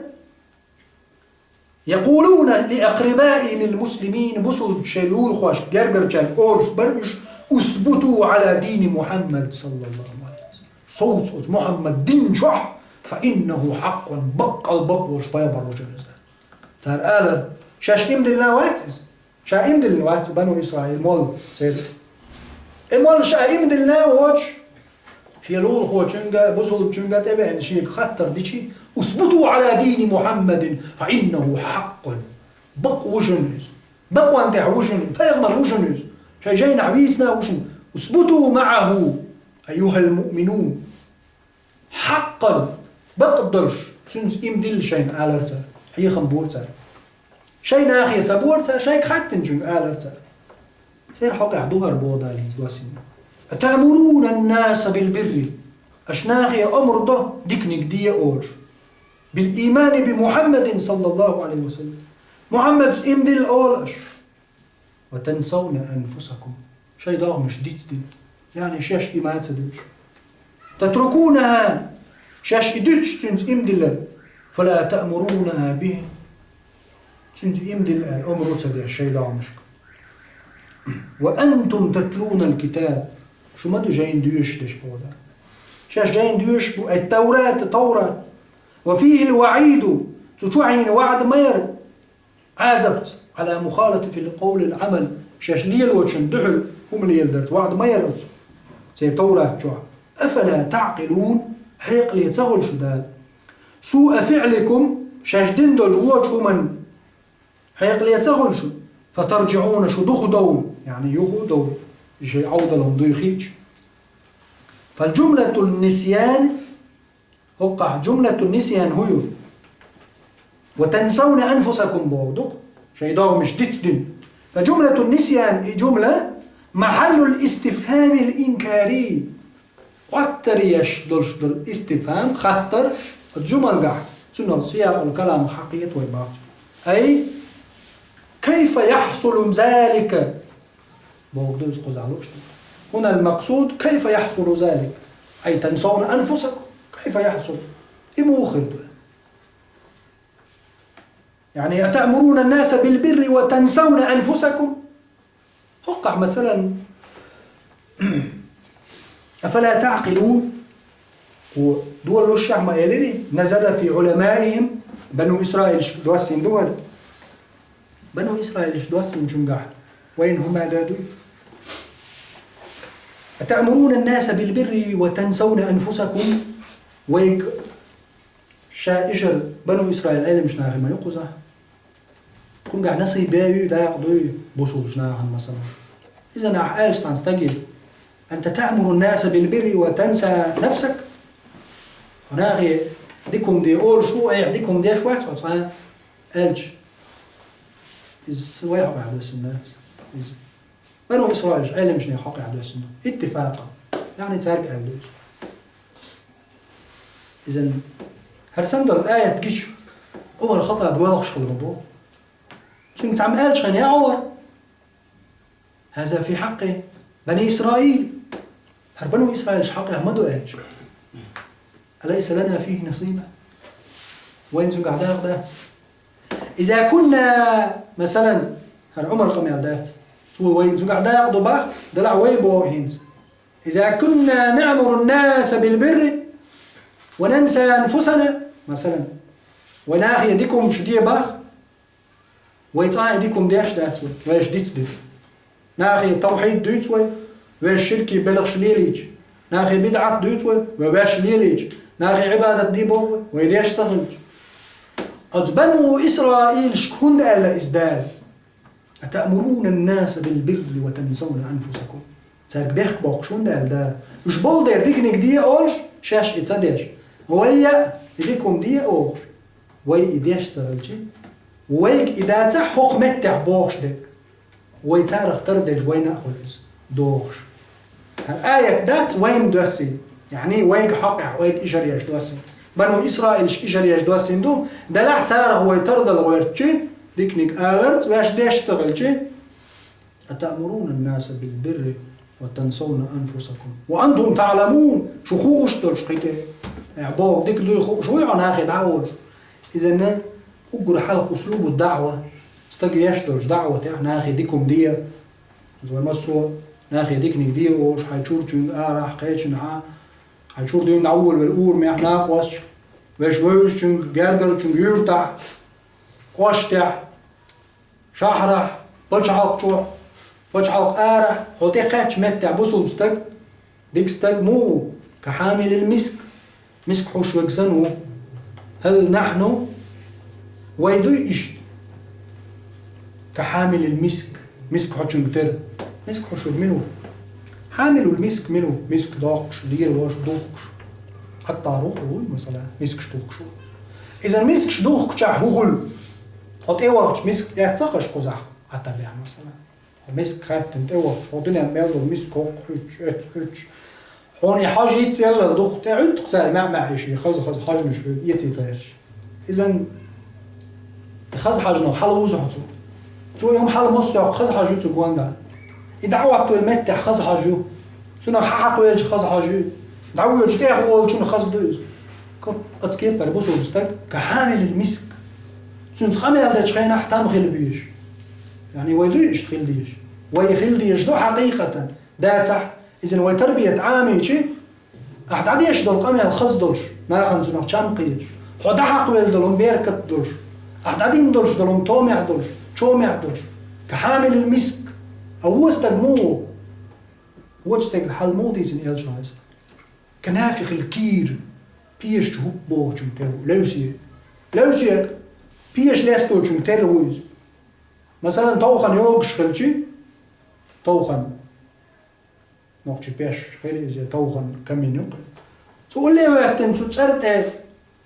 يقولون لأقربائهم المسلمين, бусалба шайн лулахошка, гергарчаьрга олуш бара уьш: اثبتوا على دين محمد صلى الله عليه وسلم. Совца оцу Мухьаммадан дин чохь, فإنه حق, баккъал бакъ волуш пайхамар ву шуна иза. Цара алара, шаьш иман диллина вац иза? Ша иман диллина вац Бану Исраил молла церан? И молла ша иман диллина а воцуш, шен лулахочуьнга, бусалбачуьнга тӀевеана шега хаттар дичи: اثبتوا على دين محمد فإنه حق. Бакъ ву шуна иза. Бакъонан тӀехь ву шуна, пайхамар ву шуна иза. Шайн жайнахь вийцина а ву шуна. اثبتوا معه أيها المؤمنون. حقا, бакъ долуш, цуьнца иман дилла шайна, алара цара, хьехам бора цара. Шайн нахе ца бора цара, шайга хаттинчуьнга алара цара. Церан хьокъехь ду хӀара боху Дала хӀинца доссийна. أتأمرون الناس بالبر, аша нахе омра до диканиг де олуш. بالإيمان بمحمد صلى الله عليه وسلم. Мухьаммадца иман дилла олу аша. وتنسون أنفسكم. Шайн догӀмаш дицдина. Яъни шаьш иман ца дуьтуш. تتركونها. Шаьш и дуьтуш цуьнца иман дилар. فلا تأمرونها به. Цуьнца иман дилла аьлла, омра ца деш шайн догӀмашка. وأنتم تتلون الكتاب. Шу ма ду жайна доьшуш дерш боху Дала. Шаьш жайна доьшуш бу, أي التوراة, Таврат. وفيه الوعيد. Цу чохь хьийна ваӀда ма яра. Ӏазапца, على مخالفة القول والعمل, шаьш лелочун дуьхьал хӀума леладарца ваӀда ма яра оцу церан Таврат чохь. أفلا تعقلون, хьекъале ца хуьлу шу Дала? سوء فعلكم, шаьш дина долчу вочу хӀуманна хьекъале ца хуьлу шу? فترجعون, шу духу довла, яъни юху довла, и шайн Ӏовдал хӀума дуй хиъча. فالجملة النسيان, хӀокхахь жумлатун нисъян хӀун ю? وتنسون أنفسكم боху ду-кх, шайн догӀмаш дицдина. فجملة النسيان, и жумла, محل الاستفهام الإنكاري. Къоттар еш долуш долу истифхам, хаттар, оцу жумалгахь, цунах сиякъул калам хьакхета вай боху. أي كيف يحصل ذلك؟ Бохург ду иза кхузахь лууш ду. هنا المقصود كيف يحصل ذلك؟ أي تنسون أنفسكم. كيف يحصل؟ И муха хир ду? يعني أتأمرون الناس بالبر وتنسون أنفسكم؟ ХӀокхахь, масалан, أفلا تعقلون؟ Кху долалушехь ма элири, نزل في علمائهم, Бану Исраилаш доссийна ду хӀара. Бану Исраилаш доссийначуьнгахь вайна хӀума дан дуй? أتأمرون الناس بالبر وتنسون أنفسكم؟ Вайга ша ишар Бану Исраил Ӏеламчу нахе ма ю кхузахь. Кхуьнгахь насиба бен ю, дакъа дуй бусулбачу нахана, масала. Иза нах аьлча цхьана стаге: أنت تأمر الناس بالبر وتنسى نفسك؟ Хьо нахе дика хӀума де олуш ву, айхьа дика хӀума деш вац хьо цкъа аьлча. Иза вай хьокъехь доьссина дац. Иза Бану Исраилаш Ӏеламчу нехан хьокъехь доьссина ду. Иттифакъан. Яъни цаьрга аьлла ду иза. Иза хӀара санна долу аят гича, Ӏумар Хаттаб воьлхуш хилла бу. Цуьнга цхьамма аьлча хьайна яхьа вара: هذا في حق بني إسرائيل. ХӀара Бану Исраилаш хьокъехь ма ду аьлча. أليس لنا فيه نصيب؟ Вайна цуьнгахь дакъа дац? إذا كنا, масалан, хӀара Ӏумар къамел дац. Цо вайна цуьнгахь дакъа ду бах, делахь вай боху хӀинца. إذا كنا نأمر الناس بالبر وننسى أنفسنا, масалан, вай нахе дика хӀумаш де бах, вай цкъа а дика хӀума деш дац вай, ваьш дицдина. Нахе тавхьид дуьйцу вай, ваьш ширкий белхаш лелийча. Нахе бидӀат дуьйцу вай, вай ваьш лелийча. Нахе Ӏибадат де боху вай, вай деш ца хилча. Оцу Бану Исраилашка хӀунда аьлла иза Дала: أتأمرون الناس بالبر وتنسون أنفسكم. Цаьрга бехк боккхуш хӀунда аьлла Дала? Уьш болу дела диканиг де олуш, шаьш и ца деш. Вай а и дика хӀума де олуш. Вай и деш ца хилча, вайга и дацахь хӀокху меттехь бохуш дерг. Вай царах тарделча вайна а хуьлу иза, дохуш. ХӀара аят дац вайна доссийна, яъни вайга хьокъехь, вайга ишар еш доссийна. Бану Исраилаш ишар еш доссийна ду, делахь царах вай тардала гӀоьртичи, диканиг аларца ваьш деш ца хилчи, «أتأمرون الناس بالبر وتنسون أنفسكم وأنتم تعلمون». Шу хууш долуш кхин тӀе. Э, боху, дика дуй хууш вуй хьо нахе дӀа а волуш. Иза уггар хьалха услубу даъва. Стаг еш долуш даъватехь нахе дика хӀума де. Иза вай массо а нахе диканиг де олуш, хьайн чуьрчуьнга арахь, кхечанхьа, хьайн чуьра дуьйна дӀаволавелла урамехь накъосташ, вешан вевзачуьнга, гергарчуьнга юьртахь, кӀоштехь, шахьарахь, пачхьалкх чохь, пачхьалкх арахь, хьо тӀекхаьчча меттехь бусулба стаг, дика стаг муха ву, ка хьамилил миск, миск хьуш верг санна ву. Хьал нахьну, вай дуй иштта, ка хьамилил миск, миск хьочуьнга тера. Миск хьуш верг мила ву? Хьамилул миск мила ву? Миск доккхуш, лелош, духкуш. Ӏаттар ву, вуй, масала, мискаш духкуш ву. Иза мискаш духкучехь хӀун хуьлу? Хьо тӀевахча миск эцна кхаш кхузахь Ӏатта бехь, масала. Хьо миска хаттина тӀевахча, хьо дуьненна мел долу миска хӀокху хьуьттуш, оцу хьуьттуш. Хьуна и хьожа йицъеллал дукха тӀе Ӏуьтту цара маьӀ-маьӀ йиш, хаза-хаза хьожанаш хьоьга эцийта гӀерташ. Иза и хаза хьожанах хьала вуза хьо цо. Цо и хӀума хьала массо а хаза хьожа ю цу гонда. И дӀа а хӀоттавелла меттехь хаза хьожа ю. Цунах хьан хьакхавелча хаза хьожа ю. ДӀавоьдучу тӀехволучунна хаза ду иза. Ко-, оцу кепара бусулба стаг, ка хьамилил миск. Цуьнца къамел дечу хенахь там хила безаш. Яъни вай дуй иштта хила дезаш? Вай хила дезаш ду хьакъикъатан. Дацахь, иза вай тарбият Ӏамийчи, ахь дӀадеш долу къамел хаза долуш, нахана цунах чам кхеташ. Хьо дӀахьакхавелла долу хӀума беркат долуш. Ахь дӀадина долуш долу хӀума томехь долуш, чомехь долуш. Ка хьамилил миск. А вон стаг муха ву? Вочу стеган хьал муха дийцина элчано иза? Ка нафихил кир, пешачу хӀуп бохучунна тера ву, левсе. Левсе, пеша лесточунна тера ву иза. Масалан, товхан йогуш хилчи, товхан, нохчи пеш хир иза, товхан камин юкъа. Цу улле ваьттина цу цӀар тӀе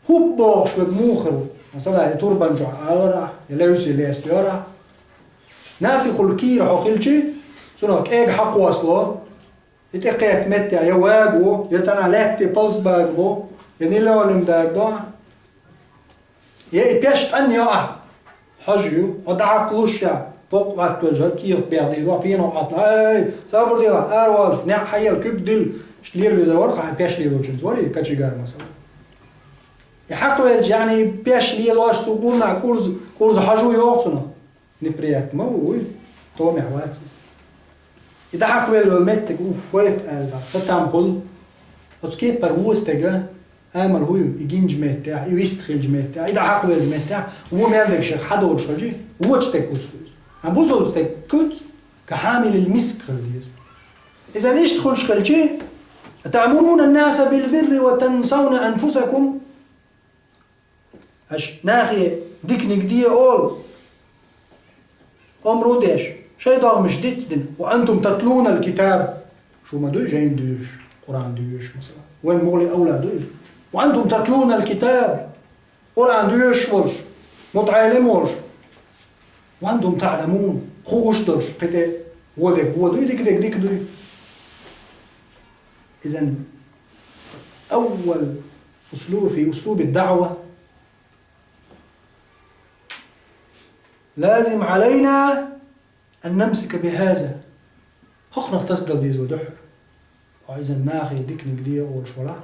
хӀуп бохуш верг муха хир ву? Масала, я турбан чохь аларахь, я левсе лестайорахь. Нафихул кир хьо хилчи, цунах кӀега хьакхоссало, и тӀекхетта меттехь я вага ву, я цӀанхьа лаьтта тӀе палс бага бу, я нилоним дага до ахь. Я и пеш цӀанйо ахь, хьожа ю, хьо дӀахьакхалуш я, боккъа ваттавелча, кехат беха дийла, пено Ӏатна, ай, сабур дела, аравалаш, некъ хьаела, куьг дилла, иштта лелавезар вара, хьайн пеш лелочуьнца вара и кочегар, масала. И хьакхавелча, яъни, пеш лелош цу гурнахь кӀурза, кӀурза хьожа ю йоху цунах. Неприятно ма ву, вуй, томехь вац иза. И дӀахьакхавелла йолу меттиг, уф, вайх аьлла, ца там хуьлу. Оцу кепара вон стеган амал хӀун ю, и гинчу меттехь, и вист хилчу меттехь, и дӀахьакхавеллачу меттехь, вон мел дерг шех хьадолуш хилчи, вочу стеган куц ду иза. Амма бусулба стеган куц, ка хьамилил миск хила деза. Иза иштта хуьлуш хилчи, «أتأمرون الناس بالبر وتنسون أنفسكم». Аша нахе диканиг де олу, омра деш, шайн догӀмаш диц дина. «وأنتم تتلون الكتاب». Шу ма дуй жайна доьшуш, Къуръан доьшуш, масала. Вайн мугӀли авла ду иза. «وأنتم تتلون الكتاب». Къуръан доьшуш волуш, мутаӀелим волуш. «وأنتم تعلمون». Хууш долуш, кхин тӀе вон дерг вон дуй, дика дерг дика дуй. Изан, أول أسلوب في أسلوب الدعوة لازم علينا أن نمسك بهذا. ХӀокхунах тасадала деза вай дуьххьара. Хьо иза нахе диканиг де олуш валахь,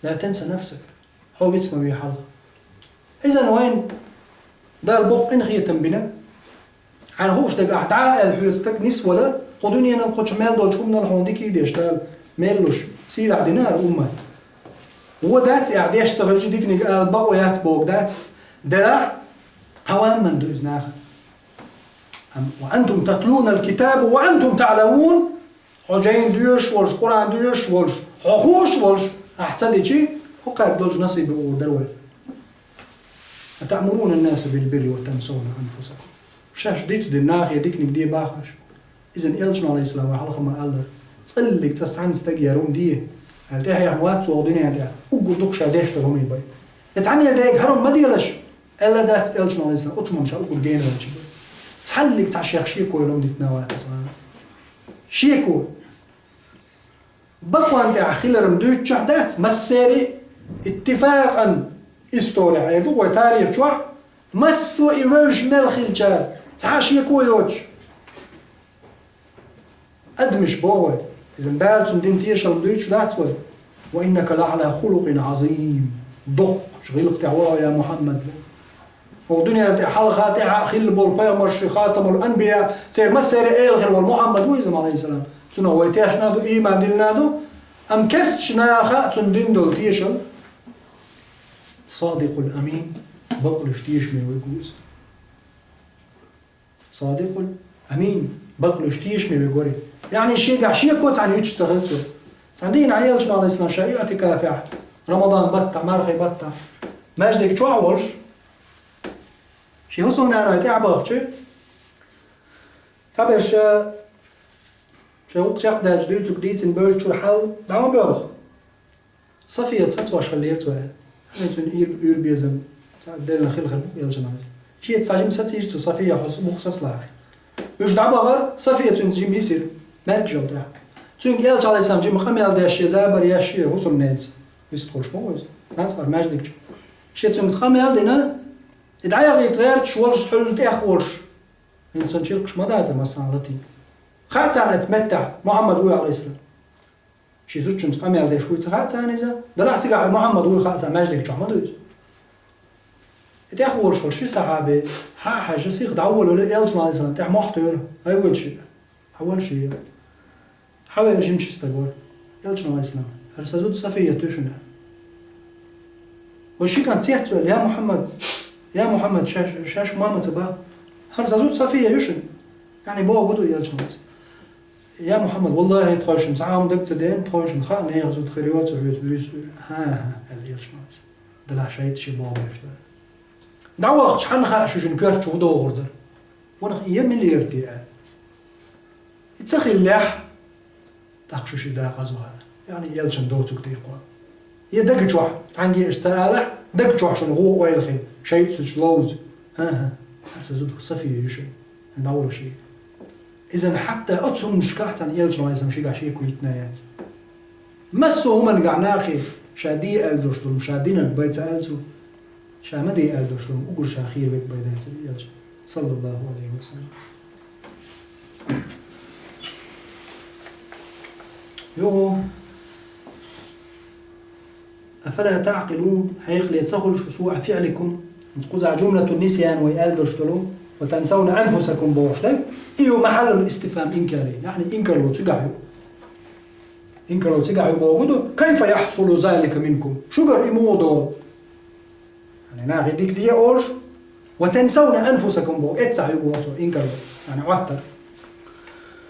لا تنس نفسك. Хьо виц ма ве хьалха. Иза вайн Дала боккха къинхетам бина. Хьайна хууш дерг ахь дӀа а аьлла хьоьца стаг нисвала, кху дуьненал кху чу мел долчу хӀуманал хьуна дика а деш Дала мел луш, сийлахь дина хӀара уммат. Вон дац и ахь деш ца хилча диканиг ала бакъо яц бохург дац. Делахь, хьан ван ма ду иза нахана. Ам-, «وأنتم تتلون الكتاب وأنتم تعلمون». Хьо жайна доьшуш волуш, Къуръан доьшуш волуш, хьо хууш волуш, ахь ца дичи, хӀокхаьрга долчу насибе ур дара вай. «أتأمرون الناس بالبر وتنسون أنفسكم». Шаьш диц дина нахе диканиг де бахаш. Иза элчано, Ӏалайхиссалам, вай хьалха ма аллара: «ЦӀаллиг цӀа цхьана стаг яр хӀума де», аьлла, тӀехьехьа вац вогӀу дуьнен тӀехь, уггар дукха ша деш долу хӀума бай. Я цхьанне дега хӀара хӀума ма делаш. Аьлла дац элчано, алейхиссалам, оцу хӀуманна ша уггар генара хилча. Цхьаллиг цхьа шех шеко йолу ма дитина вац аса. Шеко. Бакъонан тӀехь хилар-м дуьйцучохь дац, массеран иттифакъан истори хьер ду вай тарих чохь, массо а и вевзаш мел хилчара, цхьа а шеко йоцуш. Адамаш боху вай, иза Дала цунна дина тешалла дуьйцуш дац вай. «Ва иннака ла Ӏала хулукъин Ӏазим». Доккхачу гӀиллакх тӀехь ву хьо, я Мухьаммад. ХӀокху дуьнен тӀехь хьалха тӀаьхьа а хилла болу пайхамарш, хатамул анбия, церан массеран эла хир волу Мухьаммад ву иза, алейхиссалам. Цунах вай тешна ду, ийман диллина ду, амма керстачу наха а цунна дина долу тешалла. Садикъул амин, бакъ луьйш тешаме верг ву иза. Садикъул амин, бакъ луьйш тешаме верг вара. Яъни шегахь шеко цхьаьна юьтуш ца хилла цо. Цхьана дийнахь элчано, алейхиссалам, ша иътикафехь, Рамадан баттахь, мархин баттахь, маьждиг чохь а волуш, шен хӀусамнаной тӀаьхьа бахча, цхьаберш шайн гӀуллакх чекхдаьлча дуьйцург дийцина бевллачуьра хьал дӀа ма боьлху. Сафия сацош хиллера цо аьлла. Ахьа цуьнан уьйр-, уьйр безам цхьа делла хилла хир бу элчанан. Шеца цхьа жима сацийра цу Сафия, хьо муха сацалахь. Уьш дӀабахара, Сафия цуьнца жима йисира, маьркӀажалла тӀехь. Цуьнга элча, алейхиссалам, жима къамел деш, шен забар еш, шен хӀусамненца. Вистхуьлуш ма ву иза. Нацкъара маьждиг чу. Шен цуьнца къамел дина, и дӀаяхийта гӀерташ волуш, хьуьлла тӀех волуш. ХӀинца сан чиркхаш ма дац, масала, латийна. Хаьа царна оцу меттехь Мухьаммад вуй, алейхиссалам. Шен зудчуьнца къамел деш вуй ца хаьа царна иза, делахь цигахь Мухьаммад вуй хаьа царна, маьждиг чохь ма ду иза. И тӀехволуш волу ши сахьаби, хьа а хьаьжна, сиха дӀаволавелира элчанан, алейхиссалам, тӀехь мохь тойура, ай вуьйцу шиъ, хьан вара шиъ? Хьан веара жимачу стаг вара? Элчанан, алейхиссалам, хӀара сан зуда Сафия ю шуна. Вай ши кӀант цецвелла, я Мухьаммад, я Мухьаммад, шаьш, шаьш ма ца бан, хӀара сан зуда Сафия ю шуна. Яъни боху ду элчанан. Я Мухьаммад, валлахӀи, тхойшинна цхьа а хӀума дага ца деана, тхойшинна хаьа нехан зуда хир йоцу хьоьца вуьйцу. ХӀан-хӀа, аьлла элчано. Делахь шайтӀа шен боху беш дара. ДӀавахча хьанна хаьа шу шуна коьрта чу хӀун догӀур дара? Ванах, я мила яра те аьлла. И ца хиллехь, тӀаккха шу ши дакъаза вала. Яъни элчанан доцург тӀе кхолла. Я дага чохь, цхьаьнгге аша ца алахь, дага чохь шуна гӀо ойла хила, шайтӀа цу чу ловза. ХӀан-хӀа, хӀара сан зуда Сафия ю шуна. ДӀавала шиъ. Иза хьатта оцу хӀуманашкахь цхьана элчано, алейхиссалам, шигахь шеко йитина яц. Массо а хӀумангахь нахе ша де аьлла долуш долу, ша динарг бай ца аьлла цо, ша ма де аьлла долуш долу, уггар ша хераве бай дац элча, саллаллаху алейхи ва саллям. Йо. «أفلا تعقلون», хьекъале ца хуьлу шу, «سوء فعلكم», хӀинца кхузахь جملة النسيان вай аьлла долуш долу, «وتنسون أنفسكم» бохуш дай? И ю محل الاستفهام إنكاري, яъни инкарло цигахь ю. Инкарло цигахь ю боху ду, «كيف يحصل ذلك منكم», шуьгара и муха долу? Яъни нахе дика де олуш, «وتنسون أنفسكم» боху, эццахь ю боху цо инкарло, яъни Ӏоттар.